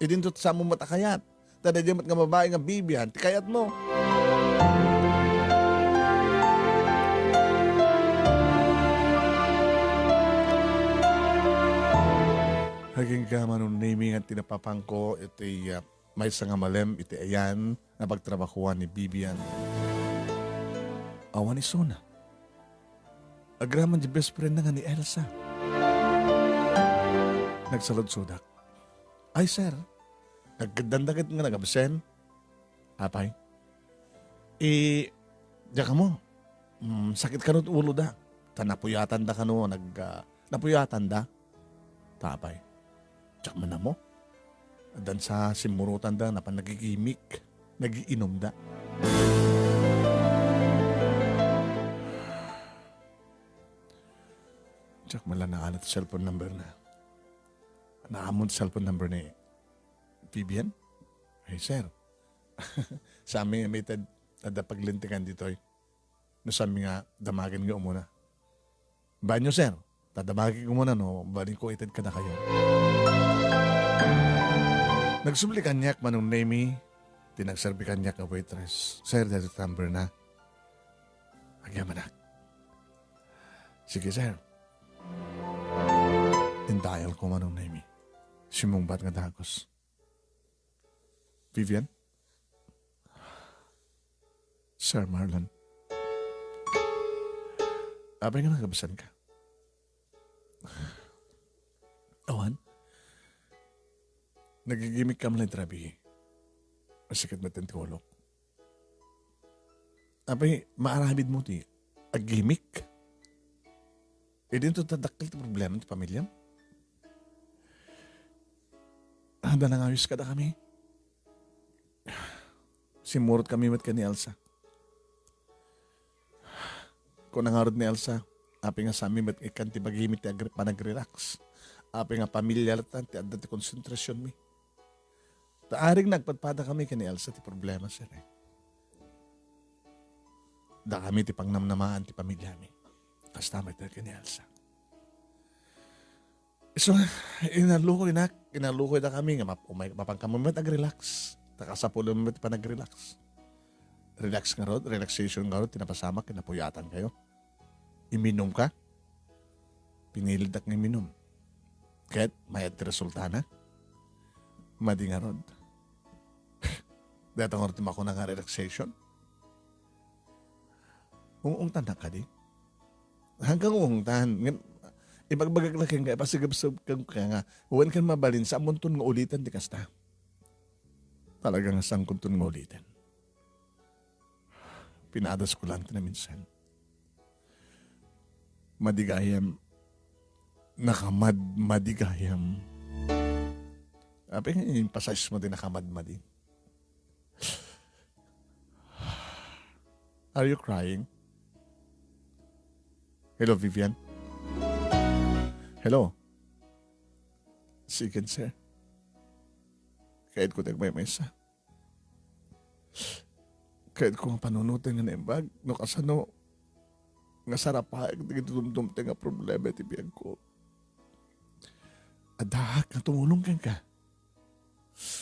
Idinto ti saammom met a kayat. Ta daydiay met nga babai nga Vivian ti kayatmo. Agingga, Manong Nemi, nga ti napapangko iti, ah, maysa nga malem iti ayan nga pagtrabahoan ni Vivian. Awan isuna. Agraman ti best friend na nga ni Elsa. Nagsaludsodak. Ay, sir, nagkeddanda ket nga nagabsen. Apay? I, diak ammo. Mm, sakit kano ti uloda. Ta napuyatanda kano, nag-, ah, napuyatanda. Ta apay? Diak man ammo. Addan sa simmurotanda, napan nagigimik. Nagiinumda. Diak man la naano ti cellphone number na. Naammo ti cellphone number ni Vivian? Ay, sir. Saanmi nga maited, adda paglintegan ditoy. No saanmi nga damagen nga umuna. Banyo, sir. Ta damagek umuna no, balinko ited kadakayo. Nagsubli kaniak, Manong Nemi, ti nagserbi kaniak nga waitress. Sir, daytoy ti number na. Agyamanak. Sige, sir. Indaelko, Manong Nemi. Simmungbat nga dagus. Vivian? Sir Marlon. Apay nga nagabsanka? Awan? Nagigimik ka man la iti rabii. Masikit met ti ulok. Apay, maaramidmo ti aggimik? Idinto ta dakkel ti problema ti pamilyam? Adda nangawis kadakami. Simmurot kami met ken ni Elsa. Kuna ngarud ni Elsa, apay nga saanmi met ikkan ti bagimi ti agri-, panag-relax. Apay nga pamilya latta ti adda ti konsentrasionmi. Ta aring nagpadpada kami ken ni Elsa ti problema, sir, eh. Dakami ti pangnamnamaan ti pamilyami. Kasta met ken ni Elsa. So, inallukoynak, inallukoyda kami nga map-, umay, mapan kami met ag-relax. Ta kasapulen met panag-relax. Relax ngarud, relaxation ngarud, ti napasamak, kinapuyatankayo. Iminumka? Pinilidak nga iminum. Ket, mayat ti resultana? Madi ngarud. Dayta ngarud ti makuna nga relaxation? Ung-ungtannak kadi? Hanggang ungtan. Ngem, ibagbagak la kenka, ipasigubsub kenka nga, wen ken mabalin, saanmonton nga uliten ti kasta. Talaga nga saankonton nga uliten. Pinadasko lang ti naminsan. Madi gayam. Nakamad-, madi gayam. Apay nga emphasize mo ti nakamad-, madi? Are you crying? Hello, Vivian? Hello? Sige, sir. Kayatko ti agmaymaysa. Kayatko nga panunoten nga naimbag no kasano nga sarapaek dagiti dumdumteng a problema iti biagko. Addaak nga tumulong kenka.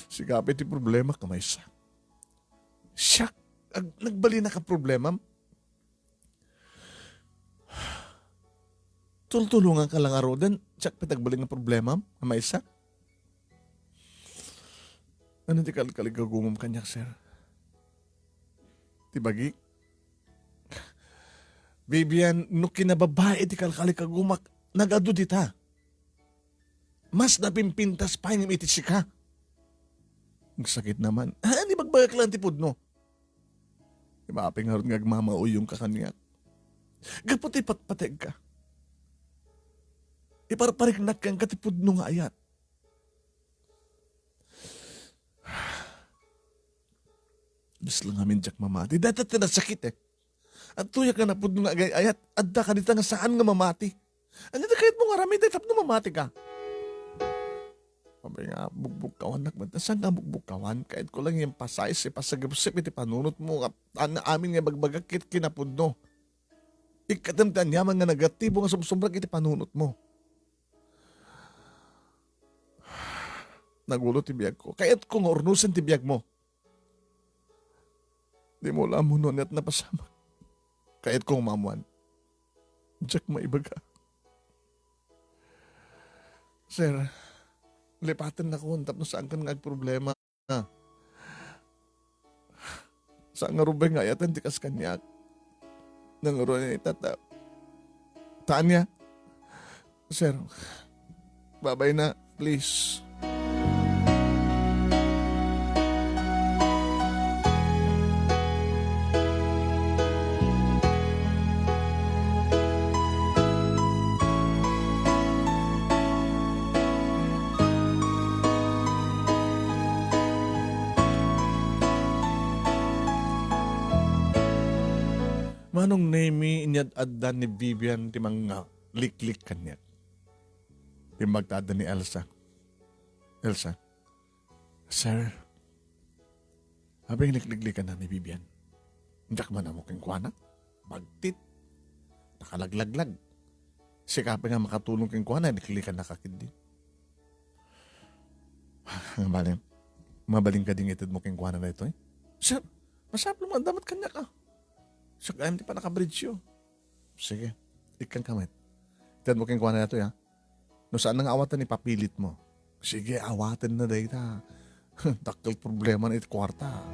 Sika pay ti problemak a maysa. Siak ag-, nagbalinnak a problemam? Tultulonganka la ngaruden, diak pay agbalin nga problemam a maysa? Ania ti kalkaligagumom kaniak, sir? Ti bagik? Vivian, no kinababai ti kalkalikagumak, nagadu dita. Mas napimpintas pay ngem iti sika. Agsakit naman. Haan, ibagbagak laeng ti pudno. Imaapay ngarud nga agmamauyongka kaniak. Gapu ti patpategka. Iparpariknak kenka ti pudno nga ayat. Dios la ngamin diak mamati. Dayta ti nasakit, eh. Adtoyak nga napudno nga agay-ayat, adda kadita nga saan nga mamati. Ania ti kayatmo nga aramiden tapno mamatika? Apay nga, bugbugkawannak met. Saan nga bugbugkawan? Kayatko lang nga ipasaysay, ipasagepsep iti panunotmo nga an-, amin nga ibagbagak ket kinapudno. Ikkatem ti aniaman nga negatibo nga sumsumrek iti panunotmo. Nagulo ti biagko. Kayatko nga urnosen ti biagmo. Dimo la ammo no aniat napasamak. Kayatko nga maammoan. Diak maibaga. Sir, lipatennakon tapno saankan nga agproblema. Saan ngarud pay nga ayaten ti kas kaniak. Nangruna ita ta, ta ania? Sir, babay na, please. Manong Nemi, inyad-adda ni Vivian ti mangliklik kaniak. Timmagtaadda ni Elsa. Elsa, "Sir, apay nga likliklikanna ni Vivian? Diak man ammo kenkuana. Bagtit. Nakalaglaglag. Sika pay nga makatulong kenkuana, liklikannaka ketdi." Nga bale, mabalin kadi nga itedmo kenkuana daytoy? "Sir, masapul nga adda met kaniak, a. Saka ti pannakabridsyo." "Sige, ikkanka met. Itedmo kenkuana daytoy, a. No saan nga awaten, ipapilitmo." "Sige, awatenna dayta. Dakkel problema iti kuarta."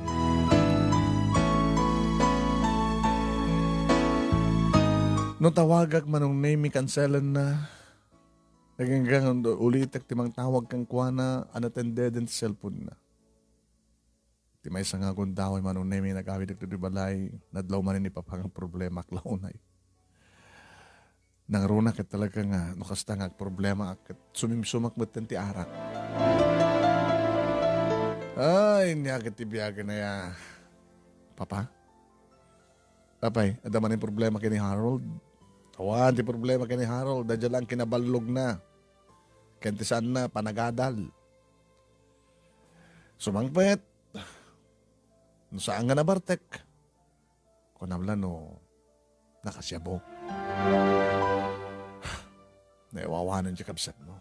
No tawagak Manong Nemi, kanselenna. Agingga nga ulitek ti mangtawag kenkuana, a natendeden ti cellphone-na. Ti maysa nga gundaway, Manong Nemi, nagawid dagiti balay, nadlaw manen ni Papa nga problema, ak la unay. Nangruna ket talaga nga no kasta nga agproblema, ket sumimsumak metten ti arak. Ay, nia ket ti biag aya, Papa? Apay, adda manen problema ken ni Harold? Awan ti problema ken ni Harold, adda laeng kinaballogna. Ken ti saanna, panagadal. Sumangpet. No saan nga nabartek, kunam la no nakasiabok. Naiwawanen ti kabsatmo.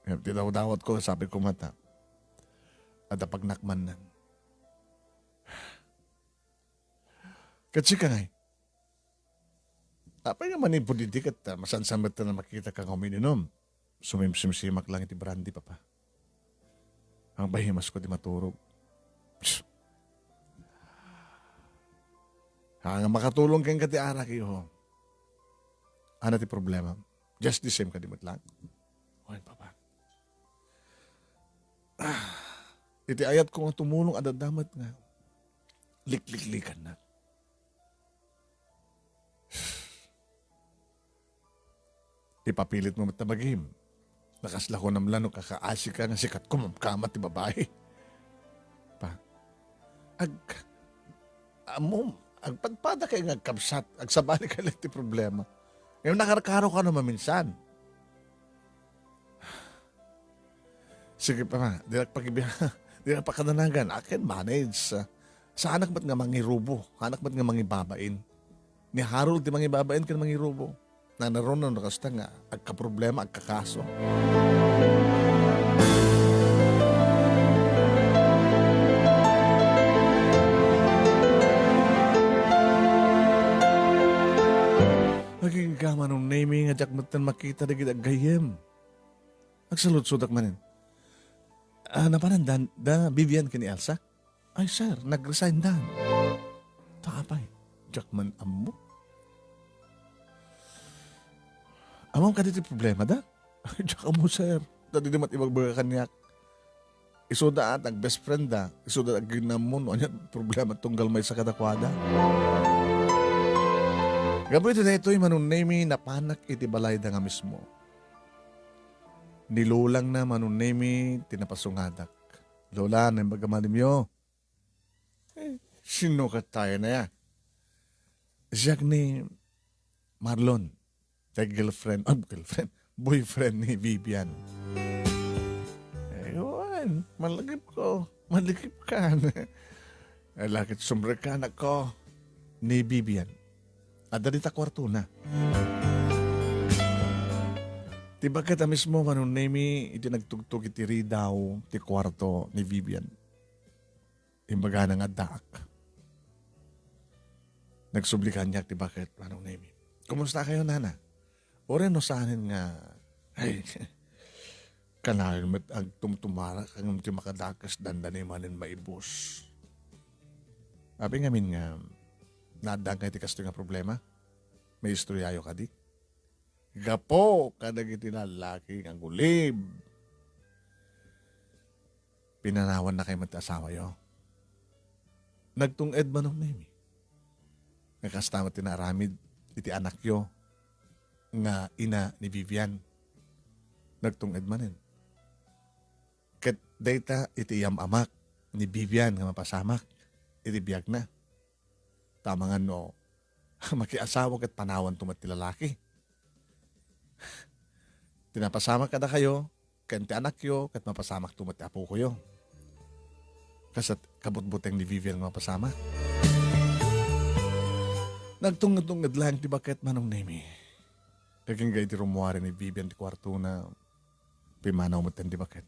Ngem ti dawdawatko, sabi ko met, adda pagnakmannan. Ket sika ngay, apay nga manipud idi ket, ah, masansan met nga makitaka nga umiinom? Sumimsimsimak lang iti brandy, Papa. Ang pahimasko ti maturog. Psst. Nga makatulong kenka ti arak, iho. Ania ti problema? Just the same kadi met lang? Wen, Papa. Ah, iti ayatko nga tumulong, adda met nga likliklikannak. Ipapilitmo met ta bagim. Nakasla ko namla no kakaasika nga sikat kumamkama ti babai. Pa, ag-, ammom, agpadpadakay nga agkabsat, agsabalikayo ti problema. Ngem nakarkaroka no maminsan. Sige pa, ma, dinak pakibiya-, dinak pakadanagan. I can manage. Saanak met nga mangirubo. Saanak met nga mangibabain. Ni Harold ti mangibabain ken mangirubo. Nanaruna no kasta nga agkaproblema, agkakaso. Imi nga diak metten makita dagiti aggayyem. Agsaludsodak manen. Ah, napanan da, da Vivian ken ni Elsa? Ay, sir, nag-resign dan. Ta apay, diak man ammo. Ammom kadi ti problema da? Ay, diak ammo, sir. Dadi di mat ibagbaga kaniak. Isuda at ag-best friend da. Isuda at agginammo no ania problema tunggal maysa kadakuada. Gapu iti daytoy, Manong Nemi, napanak iti balayda nga mismo. Ni Lolang na, Manong Nemi, ti napasungadak. Lola, naimbag a malimyo. Eh, sino ka tayo na ya? Siak ni Marlon. Tay girlfriend, ah, girlfriend, boyfriend ni Vivian. Aywan, malagip ko. Malagip kan. Ay, lakit sumrek ka, anak ko, ni Vivian. Adda dita kwartona. Ti baket a mismo, Manong Nemi, iti nagtugtog iti ridaw ti kwarto ni Vivian. Imbagana nga addaak. Nagsubli kaniak ti baket, Manong Nemi. Kumusta kayo, Nana? Uray no saanen nga, ay, kanayon met agtumtumara, ngem ti makadakes dandani manen maibus. Apay ngamin nga, naaddaankayo ti kastoy nga problema? Maistoryayo kadi? Gapu kadagiti lallaki nga agulib. Pinanawannakayo met ti asawayo. Nagtung-ed, Manong Nemi. Nga kasta met ti naaramid iti anakyo nga ina ni Vivian. Nagtung-ed manen. Ket dayta iti iyam-amak ni Vivian nga mapasamak iti biagna. Ta amangan no makiasawa ket panawanto met ti lalaki. Ti napasamak kadakayo, ken ti anakyo, ket mapasamakto met ti apokoyo. Kas ket kabutbuteng ni Vivian nga mapasamak. Nagtunged-tunged laeng ti baket, Manong Nemi. Agingga iti rummuar ni Vivian ti kuartona, pimmanaw metten ti baket.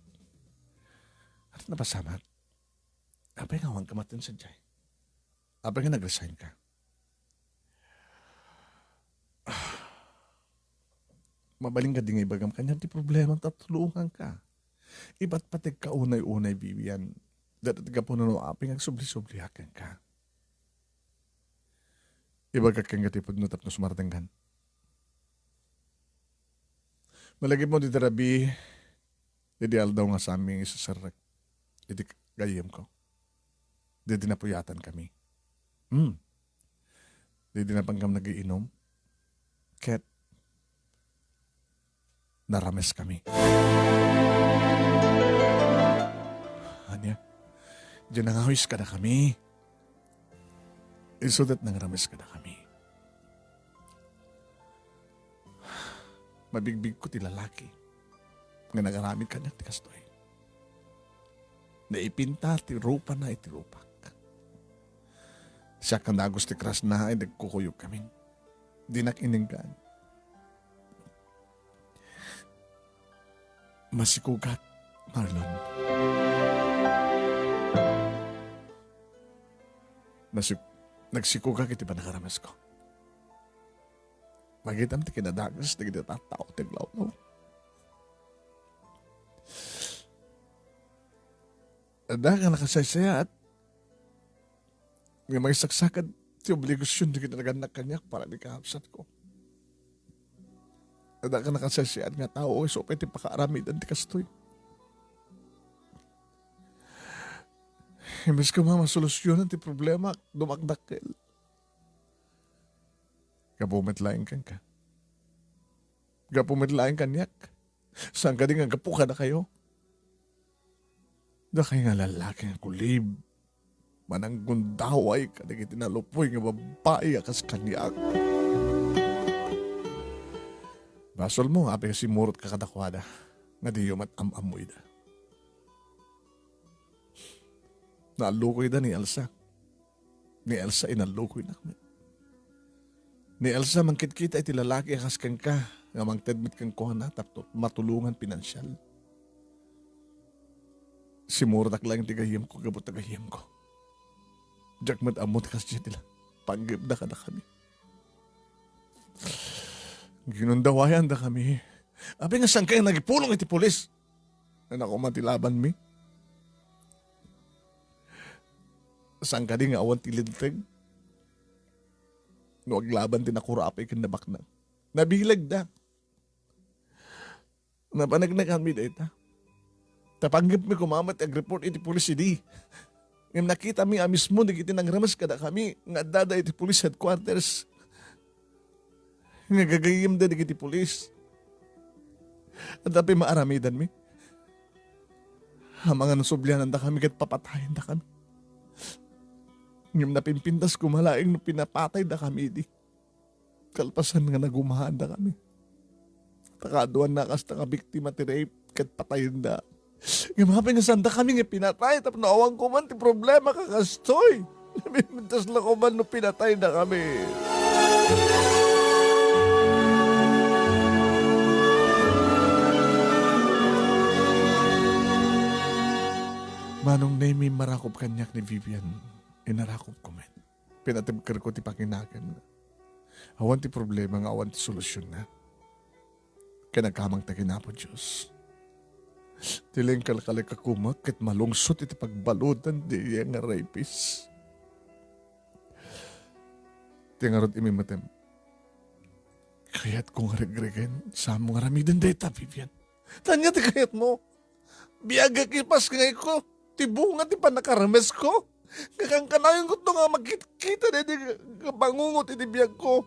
Ania ti napasamak? Apay nga awan ka met sadiay? Apay nga nag-resign ka? Mabalin kadi nga ibagam kaniak ti problemam ta tulonganka. Ipatpategka unay-unay, Vivian. Dayta ti gapuna no apay nga agsubli-subliak kenka. Ibagak kenka ti pudno tapno sumardengkan. Malagipmo dita rabii, idi aldaw nga saanmi nga iseserrek iti gayyemko. Didi napuyatankami. Hmm. Didi napangkam nagiinum. Ket narameskami. Ania? Diay nangawis kadakami. Isu ket nangrames kadakami. Mabigbigko ti lalaki nga nagaramid kaniak ti kastoy. Naipinta ti rupana iti rupak. Siak nga nagus ti krasna ay nagkukuyogkamin. Dinak inenggan. Masikugak, Marlon. Nasik-, nagsikugak iti pannakaramesko. Magitam ti kinadakes dagiti tattao ti aglawlaw. Adda nga nakasaysayaat nga mangisaksakit ti obligasion dagiti nagannak kaniak para iti kakabsatko. Adda nga nakasaysayaat nga tao isu pay ti pakaaramidan ti kastoy. Imbes koma masolusionan ti problema, dumakdakkel. Gapu met laeng kenka. Gapu met laeng kaniak. Saan kadi nga gapu kadakayo? Dakay nga lallaki nga kulib, mananggundaway kadagiti nalupoy nga babbai a kas kaniak. Basolmo nga apay nga simmurotka kadakuada nga diyo met am-ammoyda. Naallukoyda ni Elsa. Ni Elsa, inallukoynak met. Ni Elsa, mangkitkita iti lalaki a kas kenka nga mangted met kenkuana tapno matulongan pinansial. Simmurodak laeng ti gayyemko gapu ta gayyemko. Diak met ammo ti kasdiay ti la-, panggepda kadakami. Ginundawayandakami. Apay nga saan kayo nagipulong iti pulis? Nanakuman ti labanmi. Saan kadi nga awan ti linteg? No aglaban ti nakurapay ken nabaknang. Nabilagda. Napanagnaganmi dayta. Ta panggepmi koma met agreport iti pulis idi. Ngem nakitami a mismo dagiti nangremes kadakami nga addada iti police headquarters. Nga gagayyemda dagiti pulis. Adda pay maaramidanmi. Amangan sublianandakami ket papatayendakami. Ngem napimpintas koma laeng no pinapataydakami idi. Kalpasan nga nagumaandakami. Ta kaaduanna kasta nga biktima ti rape ket patayenda. Ngem apay nga saandakami nga pinatay tapno awan koman ti problema kakastoy. Napimpintas la koman no pinataydakami. Manong Nemi, marakop kaniak ni Vivian. Inarakopko met. Pinatibkerko ti pakinakenna. Awan ti problema nga awan ti solusionna. Ken agkamangta ken Apo Dios. Ti lengkalkalek a kumak ket malungsot iti pagbaludan daydiay nga rapist. Ti ngarud imimetem. Kayatko nga regregen, saan mo nga aramiden dayta, Vivian. Ania ti kayatmo? Biag a kipas nga iko, ti bunga ti pannakaramesko. Nga kankanayon kutto nga makitkita daydi nga bangungot iti biagko.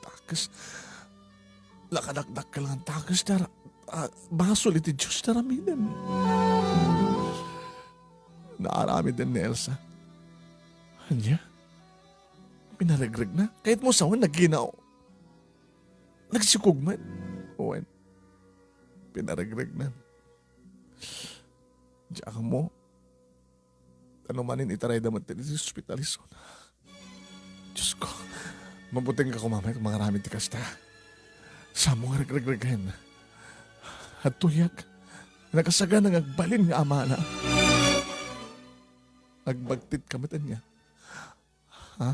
Takes. Lakadakdakkel nga takes, dara. Ah, basol iti Dios, dara, miden. Naaramiden ni Elsa. Ania? Pinaregregna? Kayatmo sawen, naginaw. Nagsikog met. Wen. Pinaregregna. Diak ammo. Ano manen itarayda met iti ospital isuna. Diosko, mabuteng ka koma met mangaramid ti kasta. Saan mo nga regregregen. Adtoyak. Nakasagana nga agbalin nga amana. Agbagtit ka met ania. Ha?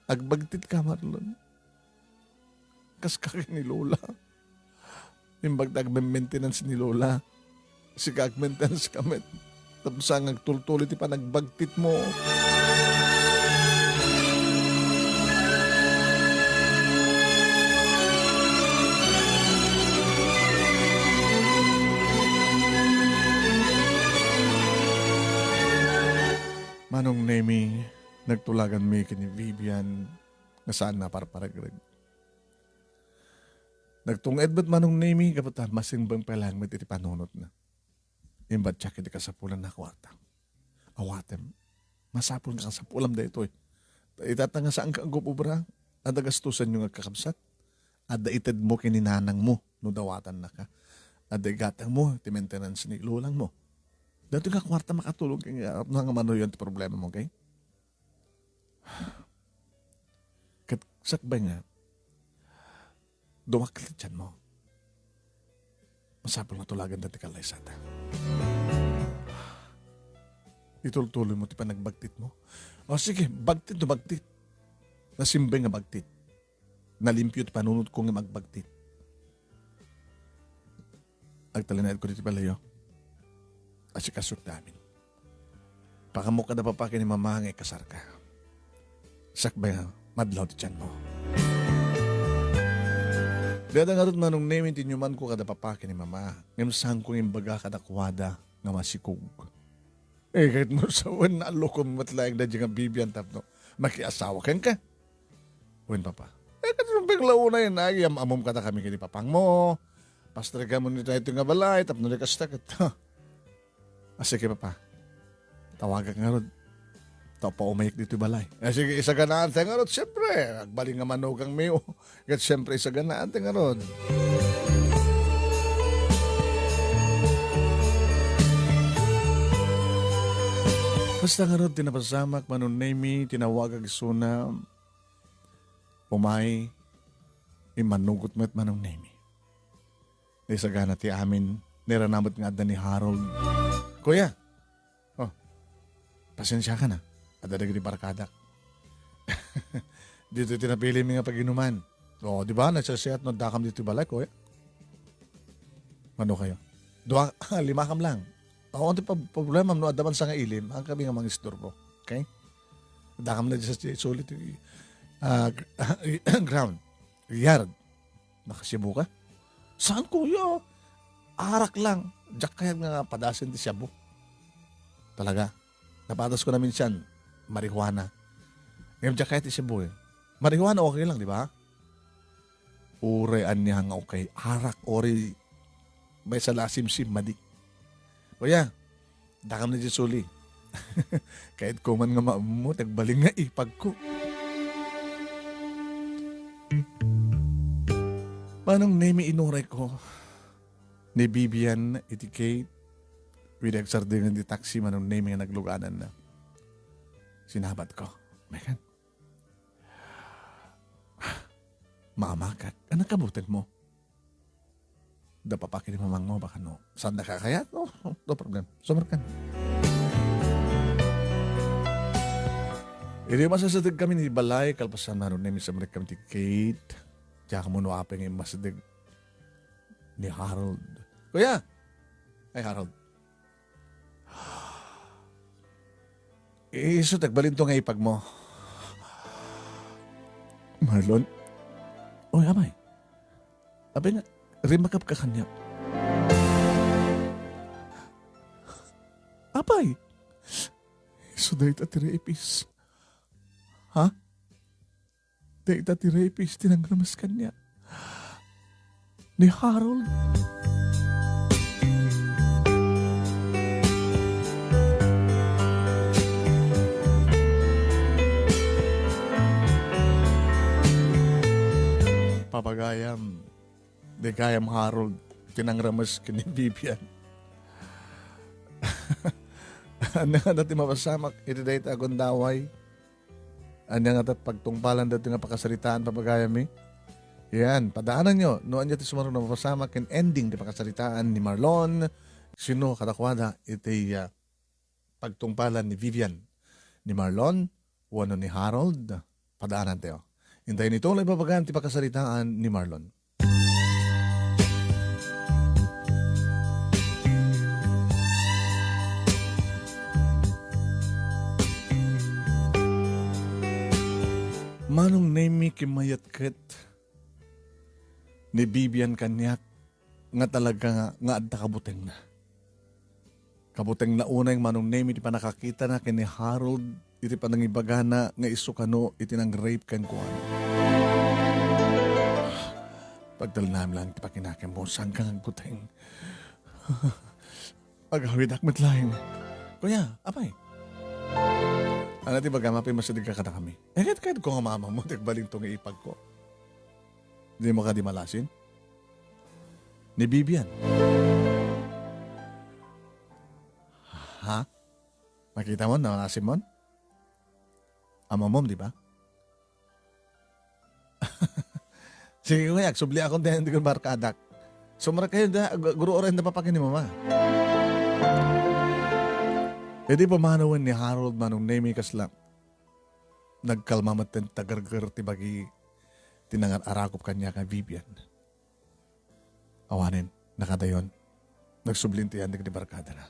Agbagtit ka, Marlon? Kas ka ken ni Lola. Imbag ta agme-maintenance ni Lola. Sika agmaintenance ka met. Tapno saan nga agtultuloy ti panagbagtitmo. Manong Nemi, nagtulaganmi ken ni Vivian nga saan nga aparparegreg. Nagtung-ed met Manong Nemi gapu ta masimbeng pay laeng met iti panunotna. Imbattiak iti kasapulan a kuarta. Awatem, masapul nga kasapulam daytoy. Ta ita ta nga saanka agub-obra, adda gastosanyo nga agkakabsat. Adda itedmo ken ni nanangmo no dawatannaka. Adda igatangmo ti maintenance ni lolangmo. Daytoy nga kuarta makatulong ken nga, nga manuyon ti problemamo, okay? Ket sakbay nga, dumakkel ti tianmo. Masapul nga tulaganda ti kallaysata. Itultuloymo ti panagbagtitmo. O sige, bagtit no bagtit. Nasimbeng nga bagtit. Nalimpio ti panunotko ngem agbagtit. Agtalinaedko ditoy balayo. Asikasok ti amin. Pakaammo kada papa ken ni mama nga ikasarka. Sakbay nga, madlaw ti tianmo. Dayta ngarud Manong Nemi ti inyumanko kada papa ken ni mama. Ngem saanko nga imbaga kadakuada nga masikog. Eh, ket no sawen, naallokom met laeng daydiay nga Vivian tapno makiasawa kenka. Wen, papa. Eh, ket no paglauna yan, ay, am-amom kadakami ken ni papangmo. Pastrek kamo ni daytoy nga balay, tapno di kasta ket. Ah, sige, papa. Tawagak ngarud. Ta paumayek ditoy balay. Ah, sige, isaganaan tayo ngarud. Siyempre, agbalin nga manugangmi. Ket siyempre, isaganaan tayo ngarud. Kasta ngarud ti napasamak, Manong Nemi, tinawagak isuna. Umay, immanugot met Manong Nemi. Naisagana ti amin, nairana met nga adda ni Harold. Kuya! Oh, pasensiakan a. Adda dagiti barkadak. Ditoy ti napilimi nga paginuman. O, di ba? Nagsasayat no dakam ditoy balay ko, eh. Ano kayo? Dua, lima kam lang. Awan ti pab-, problema no adda man sangailim, ang kami nga mangistorbo. Okay? Dakam na dyan sa sulit, ah, gr-, ground. Yard. Naka-Cebu ka? Saan, kuya? Arak lang. Diak kayat nga padasen ti Cebu. Talaga. Napadas ko na minsan, marijuana. Ngayon, diak kayat ti Cebu, eh. Marijuana, okay lang, di ba? Uray ania nga okay. Arak, uray maysa la a simsim, madi. Kuya, dakam na dyan suli. Kayat ko man nga maammo, ti agbalin nga ipag ko. Manong Nemi, inuray ko ni Vivian iti Kate, iti agsardeng ti taxi, Manong Nemi, nga nagluganan na. Sinabat ko. Megan. Maamakat. Anong kabuteng mo? Da papaki ni mamang mo, baka no. Saan na kakayat? No, no problem. Sumar ka. Idi masasadeg kami ni balay, kalpasan na ron, ni Miss America ti Kate. Diak mo no apay nga masadeg ni Harold. Kuya! Ay, Harold. Isu, tagbalinto nga ipag mo. Marlon? Oy, amay. Abay nga, rimakap ka kanya. Apay! Isu dayta ti rapist. Ha? Dayta ti rapist ti nangrames kaniak. Ni Harold. Papagayam. Di gayam Harold, ti nangrames ken ni Vivian. Ania ngata ti mapasamak iti dayta a gundaway? Ania ngata ti pagtungpalan daytoy nga pakasaritaan, papagayammi? Yan, padaananyo no ania ti sumarno a mapasamak ken ending ti pakasaritaan ni Marlon. Sino kadakuada iti, ah, pagtungpalan ni Vivian, ni Marlon, wenno ni Harold? Padaanantayo. Intayen ito nga ibabagan ti pakasaritaan ni Marlon. Manong Nemi, kimmayat ket ni Vivian kaniak nga talaga nga, nga adda kabutengna. Kabutengna unay, Manong Nemi, ti pannakakitana ken ni Harold iti panangibagana nga isu kano iti nang-rape kenkuana. Pagtalnaem lang ti pakinakem mo, saan ka nga agbuteng? Agawidak met laeng. Kuya, apay? Ano ti bagam, apay, masideg ka kadakami? Eh, ket, ket ko nga mama mo, ti agbalinto nga ipag ko. Di mo kadi malasin? Ni Vivian. Ha? Makita mo, nalasin mo? Amamom, di ba? Sige, kuya, agsubli akon dayta ti barkadak. Sumrek kayo da, gu-, guru oray da papaki ni mama. Idi pumanawen ni Harold, Manong Nemi, kasla nagkalma met ti tagerger ti bagi ti nangar-arakop kaniak a Vivian. Awanen, nakadayon, nagsublin ti anak ti barkadana.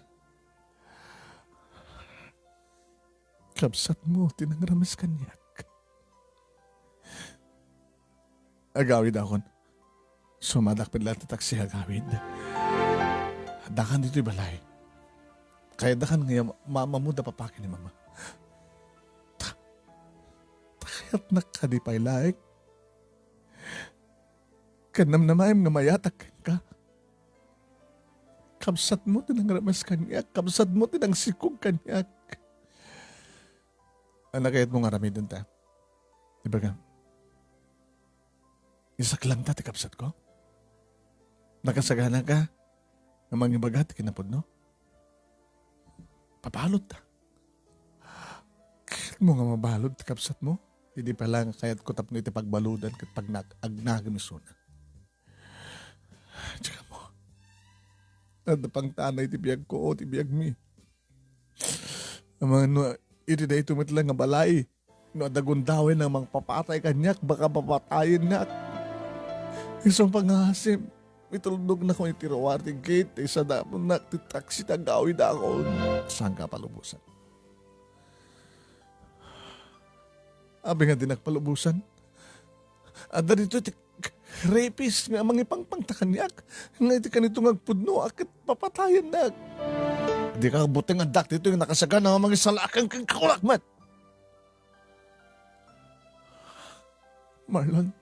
Kabsatmo ti nangrames kaniak. Agawid akon. Sumadak pay laeng ti taksi, agawid. Addakan ditoy balay. Kayatdakan nga ya-, mama mo da papaki ni mama. Ta-, ta kayatnak kadi pay laeng. Ket namnamaem nga mayatak kenka. Kabsatmo ti nangrames kaniak, kabsatmo ti nangsikog kaniak. Ania kayatmo nga aramiden ta? Ibaga, isaklang ta ti kabsatko? Nakasagana ka nga mangibaga ti kinapudno? Pabalud ta. Kayatmo nga mabalud ti kabsatmo? Idi pay laeng nga kayatko tapno iti pagbaludan ket pagnak-, agnagem isuna. Tsaka mo, adda pangtanay ti biagko, o ti biagmi. Amangan no, iti daytoy met laeng nga balay, no adda gundaway nga mangpapatay kaniak, baka papatayennak. Isu pangasim, itulnognak iti ruar ti gate, ti sadapunak ti taksi ti aggawidakon. Saan ka palubosan? Abi nga dinak palubosan? Adda ditoy ti rapist nga mangipangpang ta kaniak, nga iti kanito nga agpudno a ket papatayennak. Dika agbuteng, addak ditoy nga nakasagana nga mangisalakan ken kakunak met. Marlon,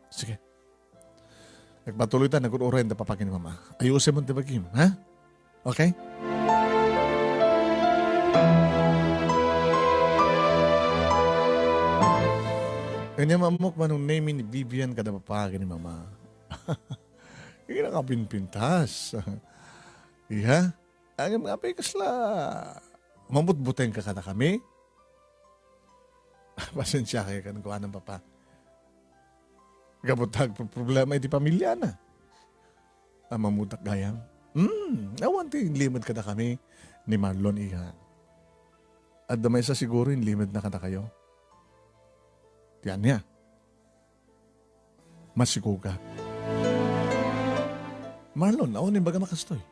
sige. Agpatuloy ta, nagur-uray da papa ken ni mama. Ayusen mo ti bagim, ha? Okay? Ania, maammok, Manong Nemy, ni Vivian kada papa ken ni mama. Ina nga pinpintas. Iya? Ngem apay kasla mabutbuteng ka kadakami? Pasensiakayo kenkuana, papa. Gapu ta agproblema iti pamiliana. Ammodak gayam. Hmm, awan ti inlimed kadakami ni Marlon, iha. Adda maysa siguro inlimedna kadakayo. Ti ania? Masikogak. Marlon, awan imbagam a kastoy.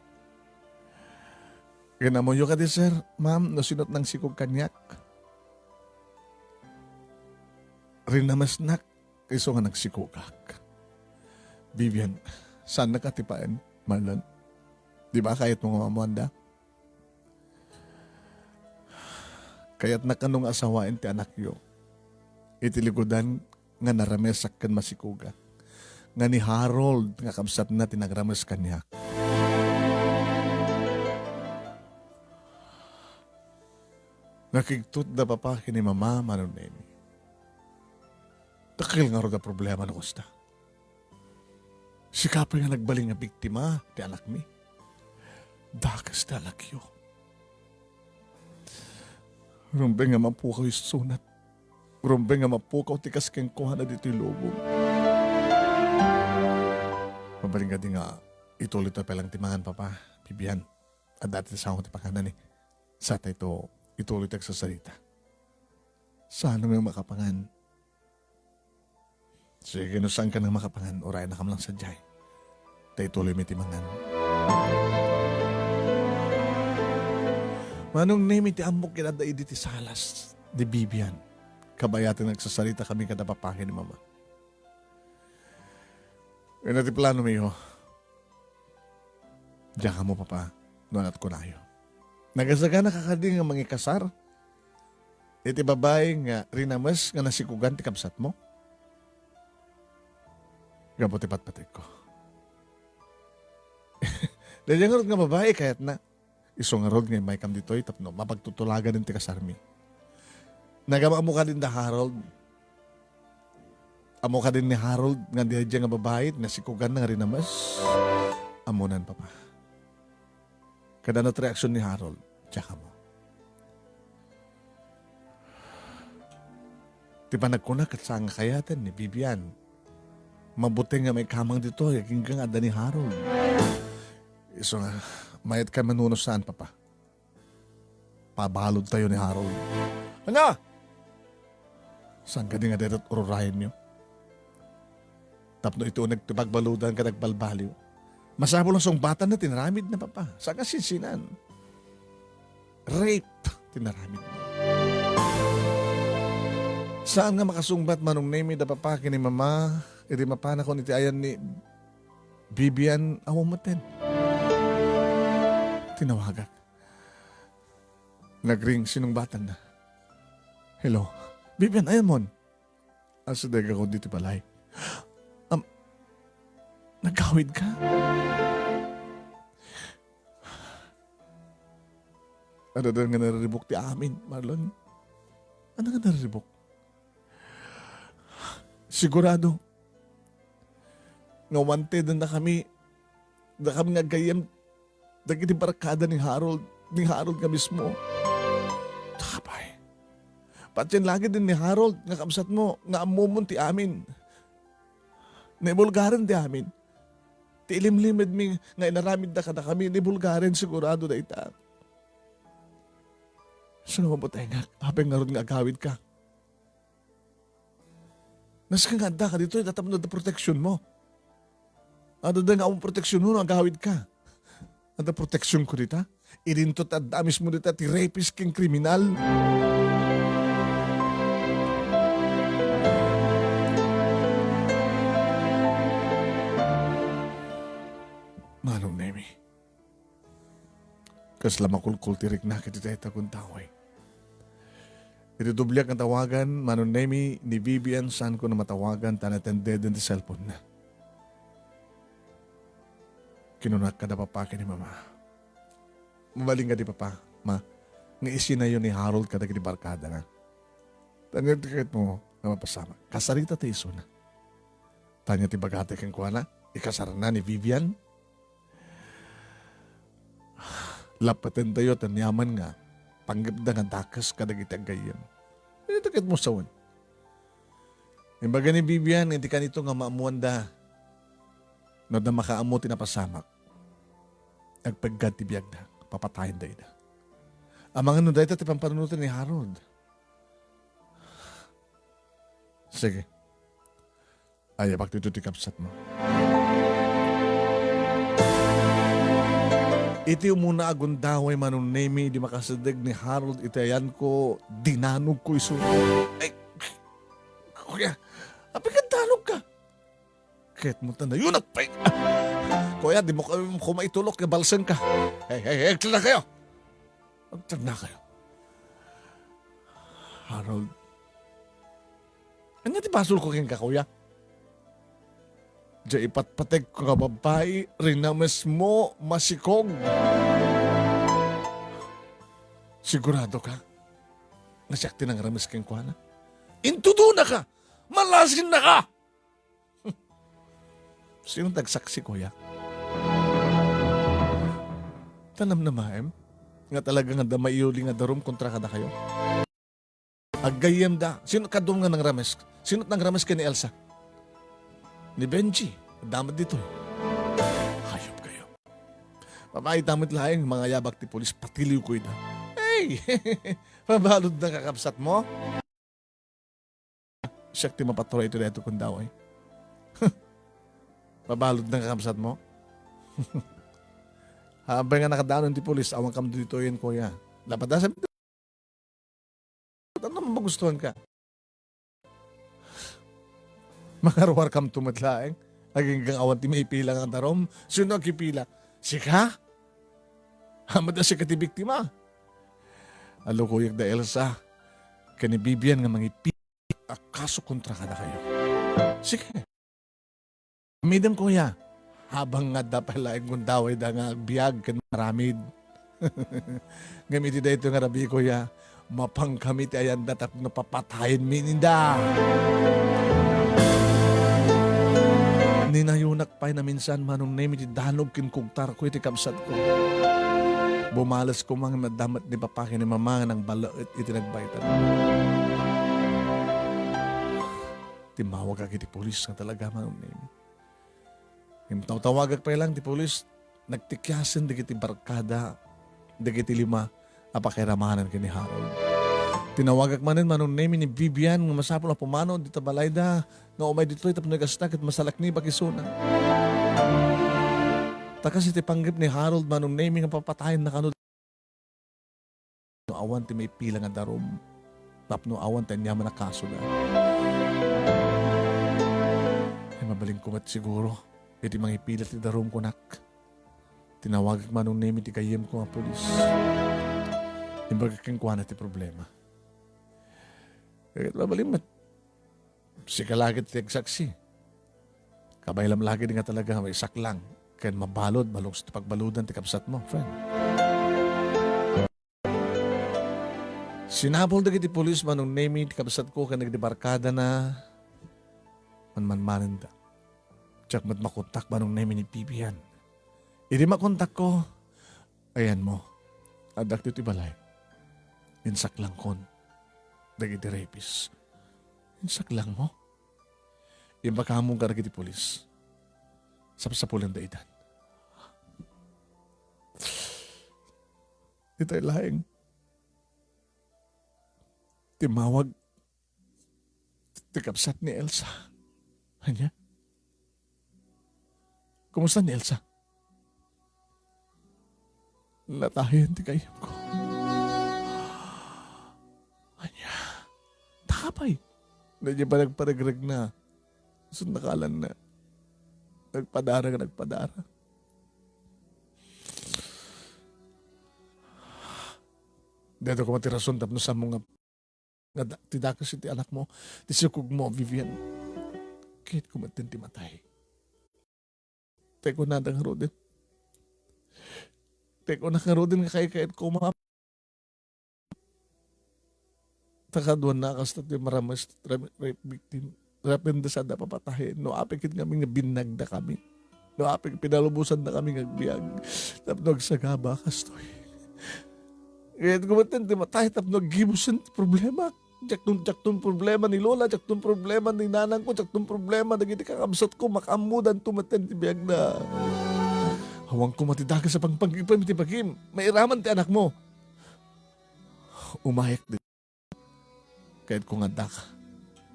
Ken ammoyo kadi, sir, ma'am, no sino ti nangsikog kaniak? Rinamesnak isu nga nagsikogak. Vivian, saannak a tipaen, Marlon? Di ba kayatmo nga maammoanda? Kayatnak kano nga asawaen ti anakyo iti likudan nga naramesak ken masikogak, nga ni Harold nga kabsatna ti nagrames kaniak. Nakigtot da papa ken ni mama, Manong Nemy. Dakkel ngarud a problema no kasta. Sika pay nga nagbalin nga biktima ti anakmi. Dakes ti anakyo. Rumbeng nga mapukaw isunat. Rumbeng nga mapukaw ti kas kenkuana ditoy lubong. Mabalin kadi nga ituloy ta pay lang ti mangan, papa. Vivian, adda ti sango ti panganan, eh. Sa tayo ituloy ti agsasarita. Saan nga makapangan? Sige, no saan ka nang makapangan, urayennakam lang sadiay. Ta ituloymi ti mangan. Manong Nemy, ti ammok ket adda idi ti salas ni Vivian. Kabayatan nga agsasarita kami kada papa ken ni mama. Ania ti planomi, ho? Diak ammo, papa, no ania't kunayo. Nagasagana ka kadi nga mangikasar iti babai nga rinames nga nasikogan ti kabsatmo? Gapu ti patpatikko. Daydiay ngarud nga babai kayatna. Isu ngarud nga immaykam ditoy tapno mapagtutulagan ti kasarmi. Nagam-ammo kadin da Harold? Ammo kadin ni Harold nga daydiay nga babai ti nasikogan nga rinames? Ammonan, papa. Kada ania't reaksyon ni Harold, diak ammo. Ti panagkuna ket saan nga kayaten ni Vivian. Mabuteng nga maikamang ditoy agingga nga adda ni Harold. Isu nga, mayat ka manuno saan, papa. Pabaludtayo ni Harold. Ania? Saan kadi nga dayta ururayenyo? Tapno iti uneg ti pagbaludan ket agbalbaliw. Masapul a sungbatanna ti inaramidna, papa. Saan nga sinsinan? Rape ti inaramidna. Saan nga makasungbat, Manong Nemy, da papa ken ni mama, idi mapanakon iti ayan ni Vivian a umaten. Tinawagak. Nagring sinungbatanna. Hello. Vivian, ayanmon. Asideg ako ditoy balay. Am, nagkawid ka? Adda nga nariribuk ti amin, Marlon. Adda nga nariribuk? Sigurado nga wanted na kami, da kami nga gayyem dagiti barkada ni Harold, ni Harold nga mismo. Apay. Patien la ketdin ni Harold nga kabsatmo nga ammomon ti amin. Nibulgaren ti amin. Ti ilimlimedmi nga inaramidda kadakami, nibulgaren sigurado dayta. Isu nga mabutengak, apay ngarud nga agawidka? Nasken nga addaka ditoy, tapno adda proteksionmo. Adda nga awan proteksionmo no agawidka. Adda proteksionko dita. Idinto ti adda mismo dita ti rapist ken kriminal. Manong Nemi. Kasla makulkul ti riknak iti dayta gundaway. Iti dubliak nga tawagan, Manong Nemi, ni Vivian, saanko a matawagan ta natendeden ti cellphone-na. Kinunak kada papa ken ni mama, "Mabalin kadi, papa, ma, nga isinayo ni Harold kadagiti barkadana. Tania ti kayatmo nga mapasamak. Kasarita ta isuna. Tania ti bagata kenkuana, ikasarna ni Vivian." Lapatentayo ta aniaman nga panggepda nga dakes kadagiti aggayyem. Dayta ket musawen. Imbaga ni Vivian nga iti kanito nga maammoanda no adda makaammo ti napasamak, agpeggad ti biagda, papatayenda ida. Amangan no dayta ti pampanunoten ni Harold. Sige. Ayabak ditoy ti kabsatmo. Iti umuna a gundaway, Manong Nemi, idi makasideg ni Harold iti ayanko, dinanogko isu. Ay, kuya, apay ket danogka? Ket mo ta nayunak pay. Kuya, dimo koma itulok, balsengka. Hey, hey, hey, agternakayo. Agternakayo. Harold, ania ti basolko kenka, kuya? Diay ipatpategko nga babai, rinamesmo, masikog. Siguradoka nga siak ti nangrames kenkuana? Intudonaka! Malasinnaka! Sino ti agsaksi, kuya? Ta namnamaem nga talaga nga adda maiuli nga darum kontra kadakayo? Aggayyemda. Sino kadum nga nangrames? Sino nangrames ken ni Elsa? Ni Benji. Adda met ditoy. Hayop kayo. Babai ta met laeng, mangayabak ti pulis, patiliwko ida. Hey! Mabaludna, kakabsatmo? Siak ti mapaturaw iti daytoy gundaway. Mabaludna, kakabsatmo? Apay nga nakadanon ti pulis, awankam ditoyen, kuya. Dapat da sabi, ano magustuhan ka? Makaruarkam to met laeng. Aginggang awan ti maipila nga darum. Sino agipila? Sika? Amat a sika ti biktima. Alukoyak da Elsa ken ni Vivian nga mangipila a kaso kontra kadakayo. Sige. Amidem, kuya. Habang nga adda pay laeng gundawayda nga agbiag ken maaramid. Ngem iti daytoy nga rabii, kuya, mapankami ti ayanda tapno papatayenmi ninda. Ninayunak pay naminsan, Manong Nemi, ti danog ken kugtarko iti kabsatko. Bumales koma nga adda met ni papa ken ni mama nga nangbalaet iti nagbaytan. Timmawagak iti pulis nga talaga, Manong Nemi. Ngem tawtawagak pay laeng ti pulis, nagtikiasen dagiti barkada, dagiti lima a pakairamanan ken ni Harold. Tinawagak manen, Manong Nemi, ni Vivian nga masapul a pumanaw dita balayda nga umay ditoy tapno igasta ket masalaknibak isuna. Ta kas iti panggep ni Harold, Manong Nemi, nga papatayenna kano no awan ti maipila nga darum tapno awan ti aniaman a kasoda. Ay, mabalinko met siguro iti mangipila ti darum, kunak. Tinawagak Manong Nemi ti gayyemko nga pulis. Imbagak kenkuana ti problema. Ket mabalin met, sika la ket ti agsaksi. Kabaylam la ket nga talaga maisaklang ken mabalud, malungsi ti pagbaludan ti kabsatmo, friend. Sinapul dagiti pulis, Manong Nemi, ti kabsatko ken dagiti barkadana, manmanmanenda. Diak met makontak, Manong Nemi, ni Vivian. Idi makontakko, ayanmo, addak ditoy balay. Insaklangkon dagiti rapist. Insaklangmo? Imbagam kadagiti pulis. Sapsapulenda itan. Itay laeng. Timmawag ti kabsat ni Elsa. Ania? Kumusta ni Elsa? Natayen ti gayyemko. Ania? Daka pay. Daydiay panagparegregna. Isu nakalanna. Nagpadara nga nagpadara. Daytoy koma ti rason tapno saanmo nga, nga da-, ti dakes iti anakmo, ti sukogmo, Vivian. Kayatko metten ti matay. Tay kunada ngaruden. Tay kuna ngaruden nga kaykayatko ma-, ta kaduana kasta ti marames, rape, rape victim. Rape da sada papatayen. No apay ket ngamin nga binnagdakami. No apay pinalubosandakami nga agbiag. Tapno agsagaba kastoy. Kayatko metten ti matay tapno aggibusen ti problema. Diakton, diakton problema ni Lola, diakton problema ni nanangko, diakton problema dagiti kakabsatko, makaammodanto metten ti biagda. Awan koma ti dakes a pangpanggipem iti bagim. Mairaman ti anakmo. Umayak di. Kayatko nga addaka.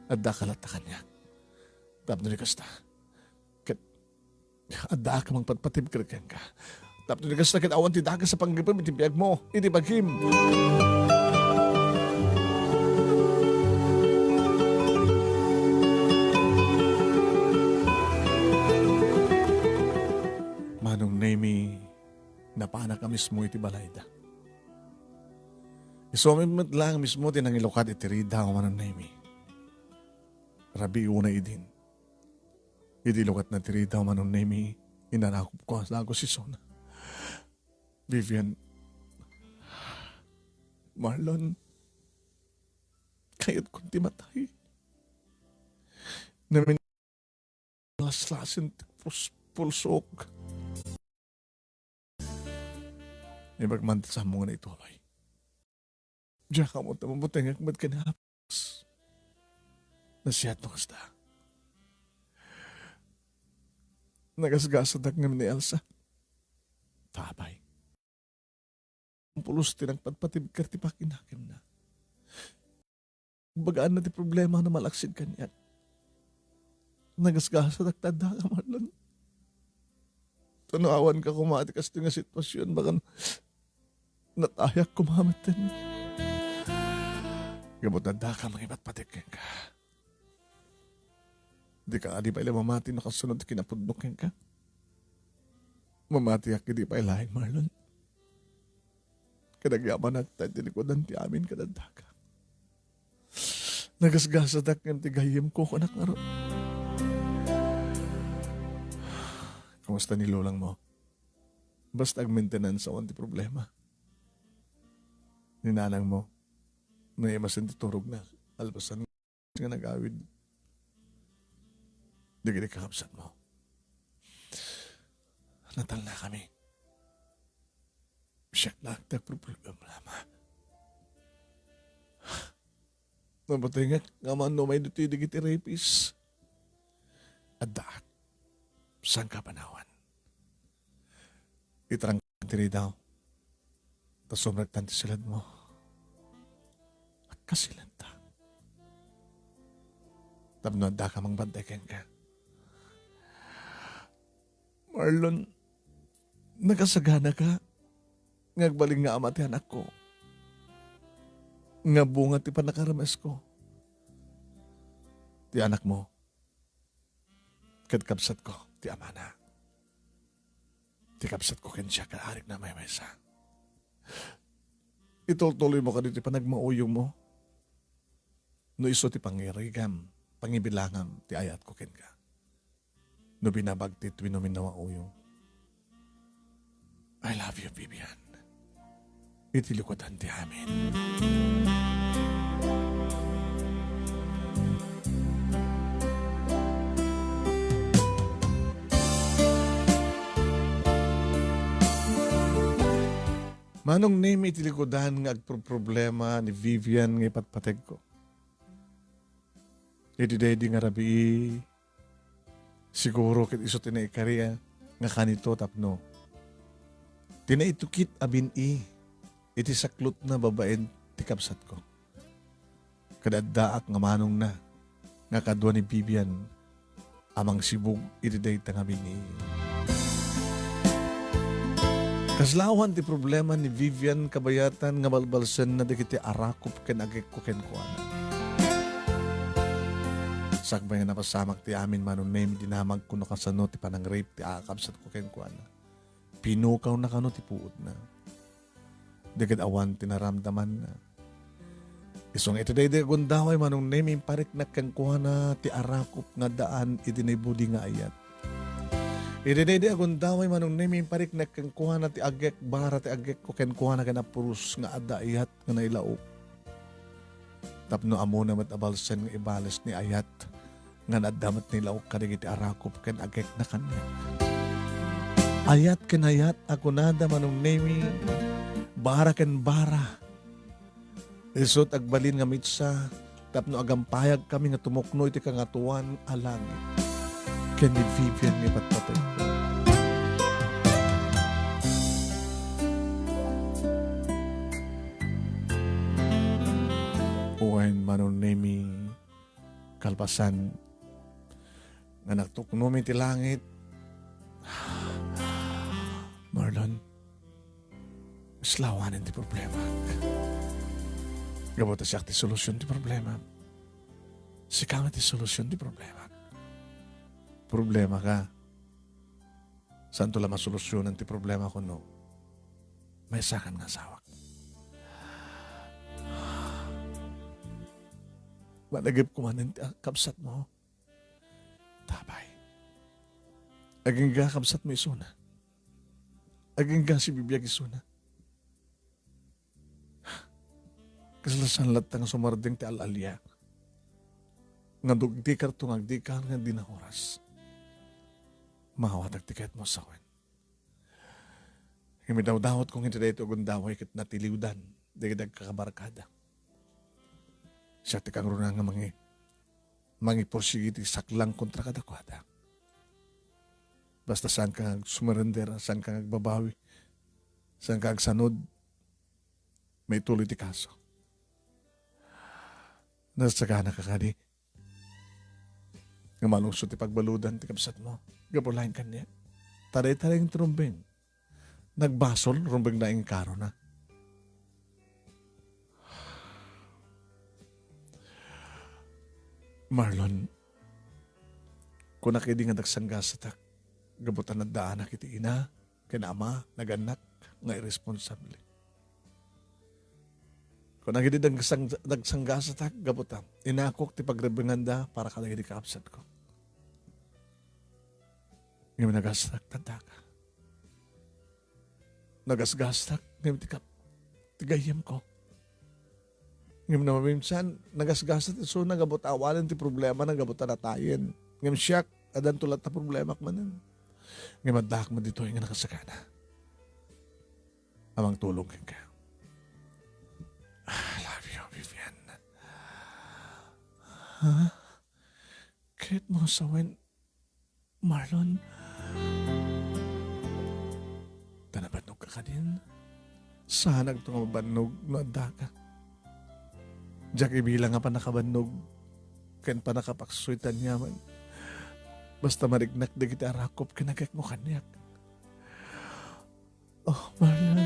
Addaka latta kaniak. Tapno di kasta. Ket addaak a mangpatpatibker kenka. Tapno di kasta ket awan ti dakes a panggipem iti biagmo, iti bagim. Manong Nemi, napanak a mismo iti balayda. Isu met lang mismo ti nangilukad iti ridaw, Manong Nemi. Rabii unay idin. Idi lukatna ti ridaw, Manong Nemi, inanakupko a dagus isuna. Vivian, Marlon, kayatkon ti matay. Namin-, laslasen ti puls-, pulsok. Ibagman ti saanmo nga naituloy. Diak ammo ta mabutengek met ken ni Apo Dios. Nasayaat no kasta. Nagasgasadak ngem ni Elsa. Apay. Pulos ti nagpatpatibker ti pakinakemna. Bagaanna ti problema nga malaksid kaniak. Nagasgasadak ta addaka, Marlon. Ta no awanka koma iti kastoy nga sitwasyon, baka natayak koma metten. Gapu ta addaka, mangipatpatik kenka. Dika kadi pay la mamati no kasunod ti kinapudno kenka. Mamatiak idi pay laeng, Marlon. Ket agyamanak ta itilikudan ti amin kadaddaka. Nagasgasadak ngem ti gayyemko, kunak ngarud. Kumusta ni lolangmo? Basta agmaintenance awan ti problema. Ni nanangmo, naimasen ti turogna, kalpasan nga nag-awid dagiti kakabsatmo. Natalnakami. Siak laeng ti agproblema. Mabutengek nga amangan no umay ditoy dagiti rapist. Addaak. Saan ka panawan? Itarang ti ridaw. Ta sumrektan ti siledmo. Agkasilenta. Tapno addaka mangbantay kenka. Marlon, nakasaganaka nga agbalin nga ama ti anakko. Nga bunga ti pannakaramesko. Ti anakmo, ket kabsatko ti amana. Ti kabsatko ken siak, arigna a maymaysa. Itultuloymo kadi ti panagmauyongmo. No isu ti pangirigam, pangibilangam ti ayatko kenka. No binabagtit wenno minnawauyong. I love you, Vivian. Iti likudan ti amin. Manong Nemi, iti likudan nga agproproblema ni Vivian nga ipatpategko. Iti daydi nga rabii, siguro ket isu ti naikari nga kanito tapno ti naitukit a bin-i iti saklotna babaen ti kabsatko. Ket addaak nga manongna nga kadua ni Vivian a mangsibug iti dayta nga bin-i. Kasla awan ti problema ni Vivian kabayatan nga balbalsenna dagiti arakop ken agekko kenkuana. Sakbay nga napasamak ti amin, Manong Nemi, dinamagko no kasano ti panangrape ti kakabsatko kenkuana. Pinukawna kano ti puotna. Di ket awan ti naramdamanna. Isu nga iti daydi a gundaway, Manong Nemi, impariknak kenkuana ti arakop nga addaan iti naibudi nga ayat. Iti daydi a gundaway, Manong Nemi, impariknak kenkuana ti agek, bara ti agekko kenkuana ken a puros nga adda ayat nga nailaok. Tapno ammona met a balsen nga ibales ni ayat nga adda met nailaok kadagiti arakop ken agekna kaniak. Ayat ken ayat a kunada, Manong Nemi, bara ken bara. Isut' agbalin nga mitsa tapno agampayagkami nga tumukno iti Kangatoan a Langit ken ni Vivian nga ipatpateg. Wen, Manong Nemi, kalpasan nga nagtuknomi ti langit, Marlon, kasla awanen ti problemak. Gapu ta siak ti solusyon ti problemam. Sika nga ti solusyon ti problemak. Problemaka. Saanto la masolusyonan ti problemako no maysakan nga asawak. Managipko manen ti kabsatmo. Tapay. Agingga kabsatmo isuna. Agingga sibibiag isuna. Kasla saan latta nga sumardeng ti al-alia. Nga dugdikarto nga agdika nga dina oras. Maawatak ti kayatmo a sawen. Ngem idawdawatko nga iti daytoy a gundaway ket natiliwdan dagiti agkakabarkada. Siak ti kangruna nga mangi-, mangipursigi ti saklang kontra kadakuada. Basta saanka nga agsumurender, saanka nga agbabawi, saanka agsanud, maituloy ti kaso. Nasaganaka kadi nga malungsot ti pagbaludan ti kabsatmo gapu laeng kaniak. Taray-taray ti rumbeng. Nagbasol, rumbeng laeng karona. Marlon, kunak idi nga dagsanggasatak gapu ta naddaanak iti ina ken ama, nagannak nga irresponsable. Kunak idi dagsang-, dagsanggasatak gapu ta inakok ti pagrebenganda para kadagiti kakabsatko. Ngem nagastak ti addaka. Nagasgastak ngem ti kap-, ti gayyemko. Ngem no maminsan, nagasgasat isuna gapu ta awanen ti problemana gapu ta natayen. Ngem siak, addanto latta problemak manen. Ngem addaak met ditoy nga nakasagana a mangtulong kenka. I love you, Vivian. Ha? Kayatmo a sawen, Marlon? Ta nabannog ka kadin? Saanakto nga mabannog no addaka. Diak ibilang a pannakabannog ken pannakapaksoy ti aniaman. Basta mariknak dagiti arakop ken agekmo kaniak. Oh, Marlon.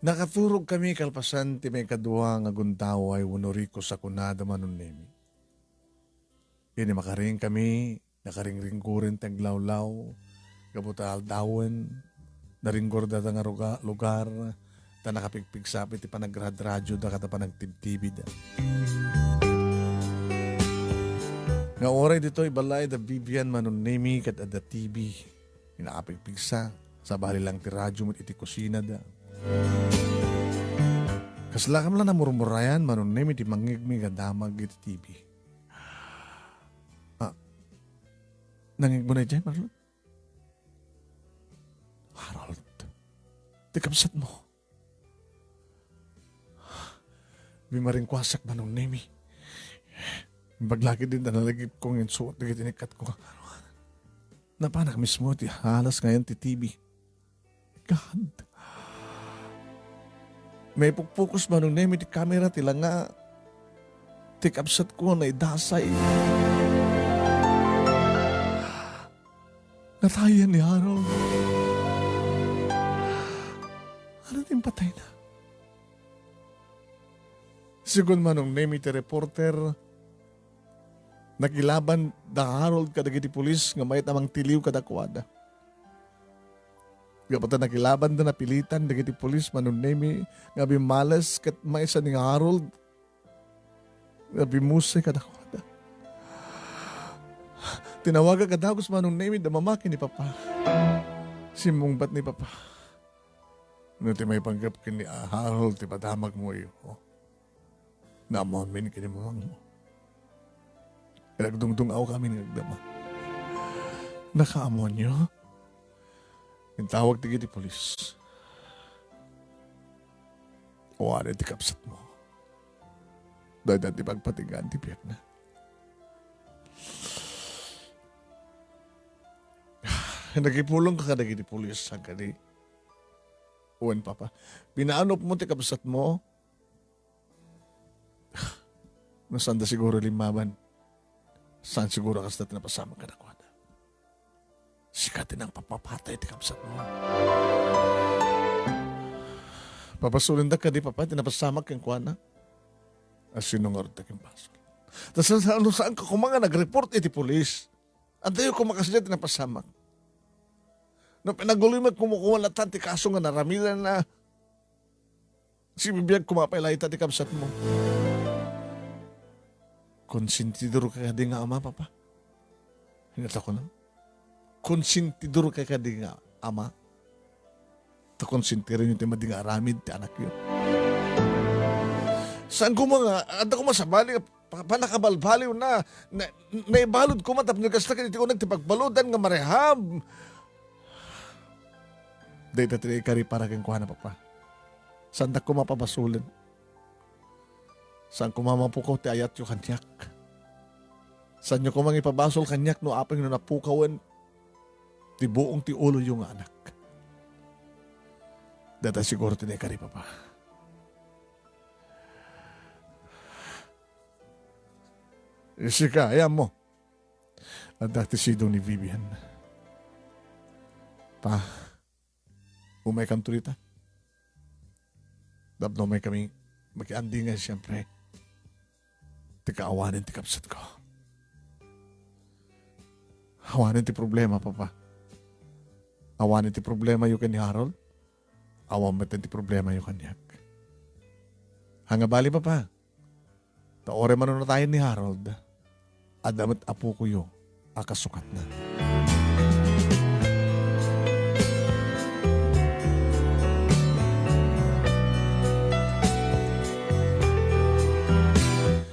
Nakaturogkami kalpasan ti maikadua nga gundaway wenno rikos a kunada, Manong Nemi. Idi makaringkami, nakaringringgoren ti aglawlaw gapu ta aldawen, naringgor dayta nga ruga-, lugar, ta nakapigpigsa pay ti panagradradio da ket panagtibtibida. Nga uray ditoy balay da Vivian, Manong Nemi, ket adda T V. Nakapigpigsa, sabali lang ti radio met iti kusinada. Kaslakam la namurmurayan, Manong Nemi, ti mangngegmi nga damag iti T V. Ah, nangngegmo na idiay, Marlon? Harold, ti kabsatmo. Bimaringkuasak, Manong Nemi. Imbag la ketdin ta nalagipko nga insuot dagiti inekkatko. Napanak mismo ti halas nga ayan ti T V. God. Maipukpukos, Manong Nemi, ti kamera ti langa ti kabsatko a naidasay. Natayen ni Harold. Ania ti impatayna? Segun Manong Nemi ti reporter, nakilaban da Harold kadagiti pulis nga mayat a mangtiliw kadakuada. Gapu ta nakilabanda, napilitan dagiti pulis, Manong Nemi, nga bimmales ket maysa ni Harold nga bimmusay kadakuada. Tinawagak a dagus, Manong Nemi, da mamaki ni Papa. Simmungbat ni Papa. No ti maipanggep ken ni Harold ti padamagmo, iho, naammoanmin ken ni mamangmo. Nagdungdung-awkamin nga agdama. Nakaammoanyo? Intawag dagiti pulis. Awanen ti kabsatmo. Dayta ti pagpatigan ti biagna. Nagipulongka kadagiti pulis, saan kadi? Wen, Papa. Pinaanupmo ti kabsatmo? No saanda siguro limmaban, saan siguro kasta ti napasamak kadakuada. Sika ti nangpapapatay ti kabsatmo. Pabasolenda kadi, Papa, ti napasamak kenkuana? A, sino ngarud ti agimbasol? Ta sa, sa, no saanka koma nga nag-report iti pulis, adayo koma kasdiay ti napasamak. No pinaguloy met koma, koma latta ti kaso nga naramidenna, sibibiag koma pay layta ti kabsatmo. Konsentidorka kadi nga ama, Papa? Ania ti kunam? Konsentidorka kadi nga ama? Ta konsentirenyo ti madi nga aramid ti anakyo. Saan koma nga, adda koma sabali nga pa-, pannakabalbaliw na, na, naibalud koma tapno kasta ket iti uneg ti pagbaludan nga marehab. Dayta ti naikaripara kenkuana, Papa. Saandak koma pabasolen. Saan koma mapukaw ti ayatyo kaniak. Saanyo koma nga ipabasol kaniak no apay no napukawen ti buong ti uloyo nga anak. Dayta siguro ti naikari, Papa. Sika, ayanmo. Adda ti sidong ni Vivian. Pa, umaykanto dita. Tapno umaykami, makiandingay, siempre, ti kaawanen ti kabsatko. Awanen ti problema, Papa. Awanen ti problemayo ken ni Harold. Awan met ti problemayo kaniak. Ania nga bali, Papa? Ta uray mano natayen ni Harold, adda met apokoyo a kasukatna.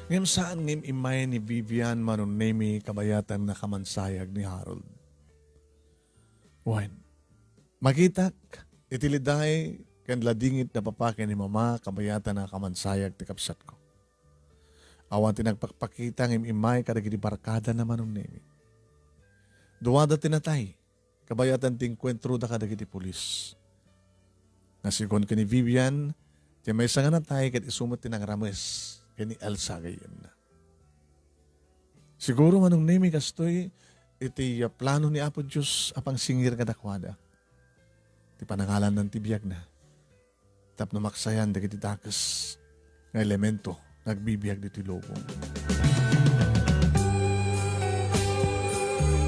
Ngem saan nga im-immay ni Vivian, Manong Nemi, kabayatan a nakamansayag ni Harold. Wen, makitak iti liday ken ladingit ni Papa ken ni Mama kabayatan a nakamansayag ti kabsatko. Awan ti nagpakpakita nga im-immay kadagiti barkadana, Manong Nemi. Duada ti natay, kabayatan ti engkuentroda kadagiti pulis. Nga segun ken ni Vivian, ti maysa nga natay ket isu met ti nangrames ken ni Elsa gayyemna. Siguro, Manong Nemi, kastoy iti plano ni Apo Dios a pangsingir kadakuada ti panangalannan ti biagna tapno maksayan dagiti dakes nga elemento nga agbibiag ditoy lubong.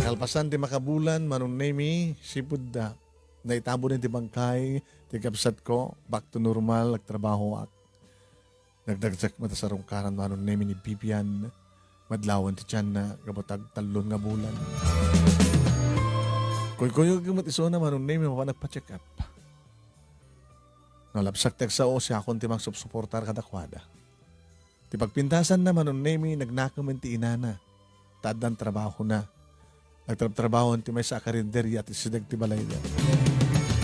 Kalpasan ti makabulan, Manong Nemi, sipud, ah, naitabon iti bangkay ti kabsatko, back to normal, nagtrabahoak. Nagdagsak met a sarungkaran, Manong Nemi, ni Vivian. Madlawen ti tianna gapu ta agtallon nga bulan. Kuykuyog met isuna, Manong Nemi, mapan nagpa-check up. Nalabsak ti agsao, siakon ti mangsupsuportar kadakuada. Ti pagpintasanna, Manong Nemi, nagnakemen ti inana ta addan trabahona. Nagtrabtrabaho ti maysa a karinderya ti sideg ti balayda.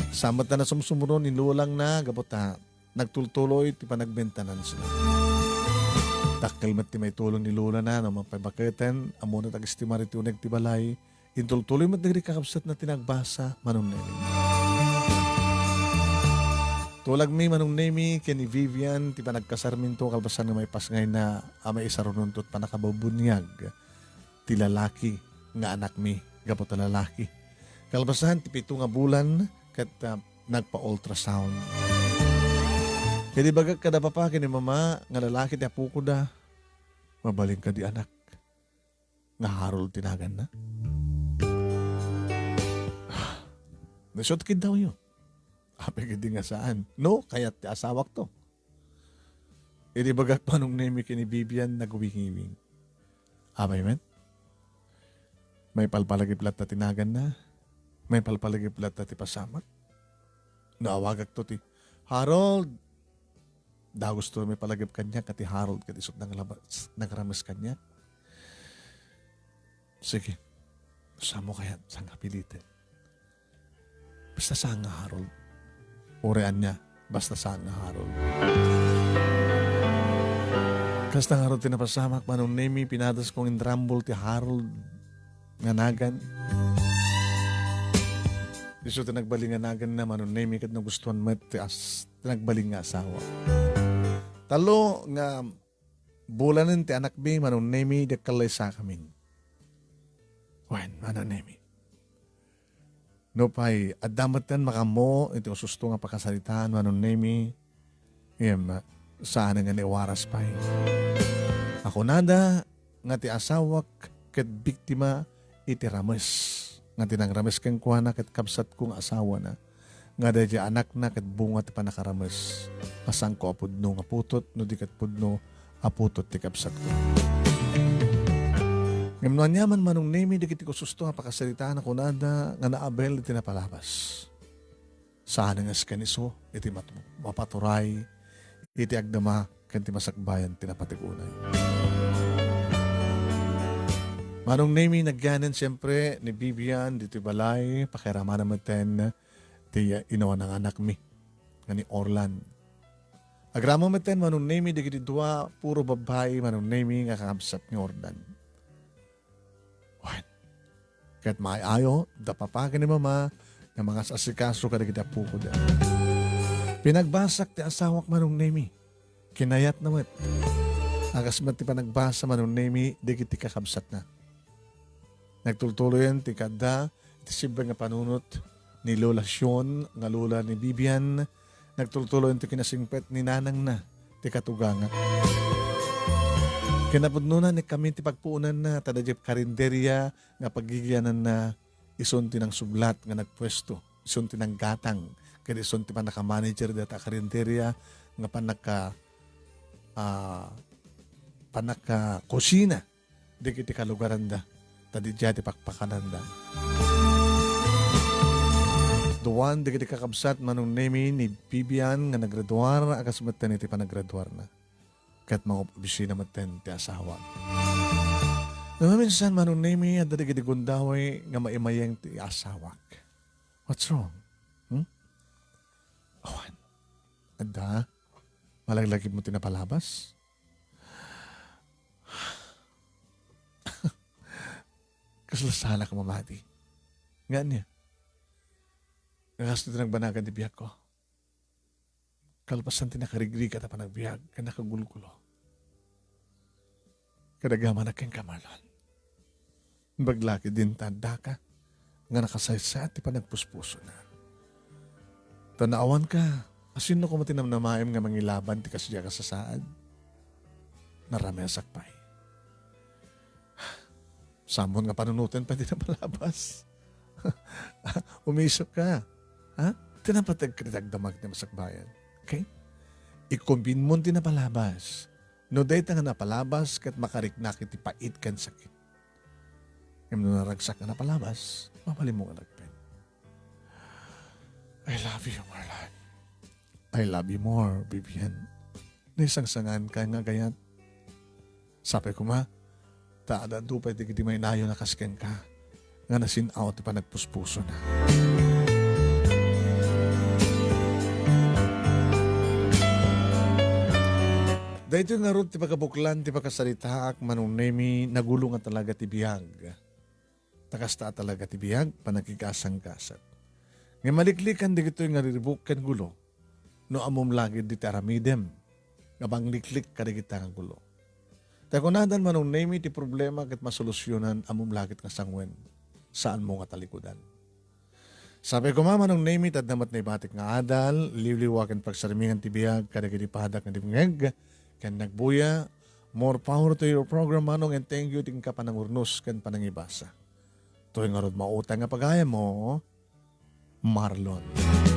Saan met a nasumsumro ni lolangna gapu ta nagtultuloy ti panagmaintenancena. Dakkel met ti maitulong ni lolana no mapabaketen, ammona ti agestimar iti uneg ti balay. Intultuloy met dagiti kakabsatna ti nagbasa, Manong Nemi. Tulagmi, Manong Nemi, ken ni Vivian, ti panagkasarminto kalpasan nga maipasngayna a maisarunonto ti pannakabubuniag ti lalaki nga anakmi gapu ta lalaki. Kalpasan ti pito nga bulan ket, ah, nagpa-ultrasound. Ket ibagak kada papa ken ni mama nga lalaki ti apokoda, mabalin kadi anak nga Harold ti naganna? Nasut kiddawyo. Apay ketdi nga saan. No, kayat ti asawak to. Idi bagak Manong Nemi ken ni Vivian, nagwingiwing. Apay met? Maipalpalagip latta ti naganna? Maipalpalagip latta ti pasamak? No awagakto ti, "Harold!" Dagusto maipalagip kaniak nga ti Harold ket isut' nanglaba-, nangrames kaniak. Sige. Saanmo kayat, saan nga piliten? Basta saan nga Harold. Uray ania, basta saan nga Harold. Kasta ngarud ti napasamak, Manong Nemi, pinadaskong inrambol ti Harold nga nagan. Isu ti nagbalin nga naganna, Manong Nemi, ket nagustuan met ti as-, ti nagbalin nga asawa. Tallo nga bulanen ti anakmi, Manong Nemi, idi agkallaysakamin. Wen, Manong Nemi. Nupay adda metten makaammo iti ususto nga pakasaritaan, Manong Nemi, ngem saan nga naiwaras pay. A kunada nga ti asawak ket biktima iti rames nga ti nangrames kenkuana ket kabsatko nga asawana, nga daydiay anakna ket bunga ti pannakarames a saanko a pudno nga putot no di ket pudno a putot ti kabsatko. Ngem no aniaman, Manong Nemi, dagiti ususto nga pakasaritaan a kunada nga naabel iti napalabas. Saan nga askan isu iti mat-, mapaturay iti agdama ken ti masakbayan ti napatigunay. Manong Nemi, nagyanan siempre ni Vivian ditoy balay, pakiramana metten ti inawan nga anakmi nga ni Orlan. Agraman metten, Manong Nemi, dagiti dua, puro babbai, Manong Nemi, nga kakabsat ni Orlan. Wen, ket maay-ayo da papa ken ni mama nga mangas-asikaso kadagiti appokoda. Pinagbasak ti asawak, Manong Nemi. Kinayatna met. A kas met ti panagbasa, Manong Nemi, dagiti kakabsatna. Nagtultuloyen ti kaadda iti sibbeng nga panunot ni Lola Sion nga lola ni Vivian. Nagtultuloyen ti kinasingpet ni nanangna ti katuganga. Kinapudnona, ni kami ti pagpuonanna, ta daydiay karinderia nga paggigiananna, isun ti nangsublat nga nagpuesto, isun ti nanggatang, ket isun ti pannaka-manager dayta a karinderia nga pannaka-, ah, pannakakusina dagiti kalugaranda, ta didiay ti pakpakananda. Duan dagiti kakabsat, Manong Nemi, ni Vivian nga naggraduar, a kas metten iti panagraduarna. Ket mangopisina metten ti asawa. Ngem maminsan, Manong Nemi, adda dagiti gundaway nga maimayeng ti asawak. What's wrong? Hmm? Awan. Adda? Malaglagipmo ti napalabas? Kasla saanak a mamati. Nga ania? Nga kastoy ti nagbanagan ti biagko. Kalpasan ti nakarigrigat a panagbiag ken nakagulgulo. Kadagamanak kenka, Marlon. Imbag la ketdin ta addaka nga nakasaysayaat ti panagpuspusona. Ta no awanka, a sinno koma ti namnamaem nga mangilaban ti kasdiak a sasaad? Naramesak pay. Saanmon nga panunoten pay ti napalabas. Umisip ka. Ha? Ti napateg ket agdama ti masakbayan. Okay? Ikumbinmon ti napalabas. No dayta nga napalabas ket makariknak iti pait ken sakit. Ngem no naragsak nga napalabas, mabalinmo nga nagpen. I love you, Marlon. I love you more, Vivian. Naisangsangan ka nga agayat. Sapay koma, ta adda pay dagiti mainayon a kas kenka nga nasin-aw ti panagpuspusona. Daytoy ngarud ti pagabuklan ti pakasaritaak, Manong Nemi, nagulo nga talaga ti biag. Ta kasta a talaga ti biag, pannakikasangkasat. Ngem maliklikan dagitoy nga riribuk ken gulo, no ammom la ketdi ti aramidem nga mangliklik kadagita nga gulo. Ta kunadan, Manong Nemy, ti problema ket masolusyonan ammom la ket nga sanguen. Saanmo nga talikudan. Sapay koma, Manong Nemy, ta adda met naibatik nga adal, liwliwa ken pagsarmingan ti biag kadagiti padak nga dimngeg ken nagbuya. More power to your program, Manong, and thank you ti inka panangurnos ken panangibasa. Toy ngarud mautay nga pagayammo, Marlon.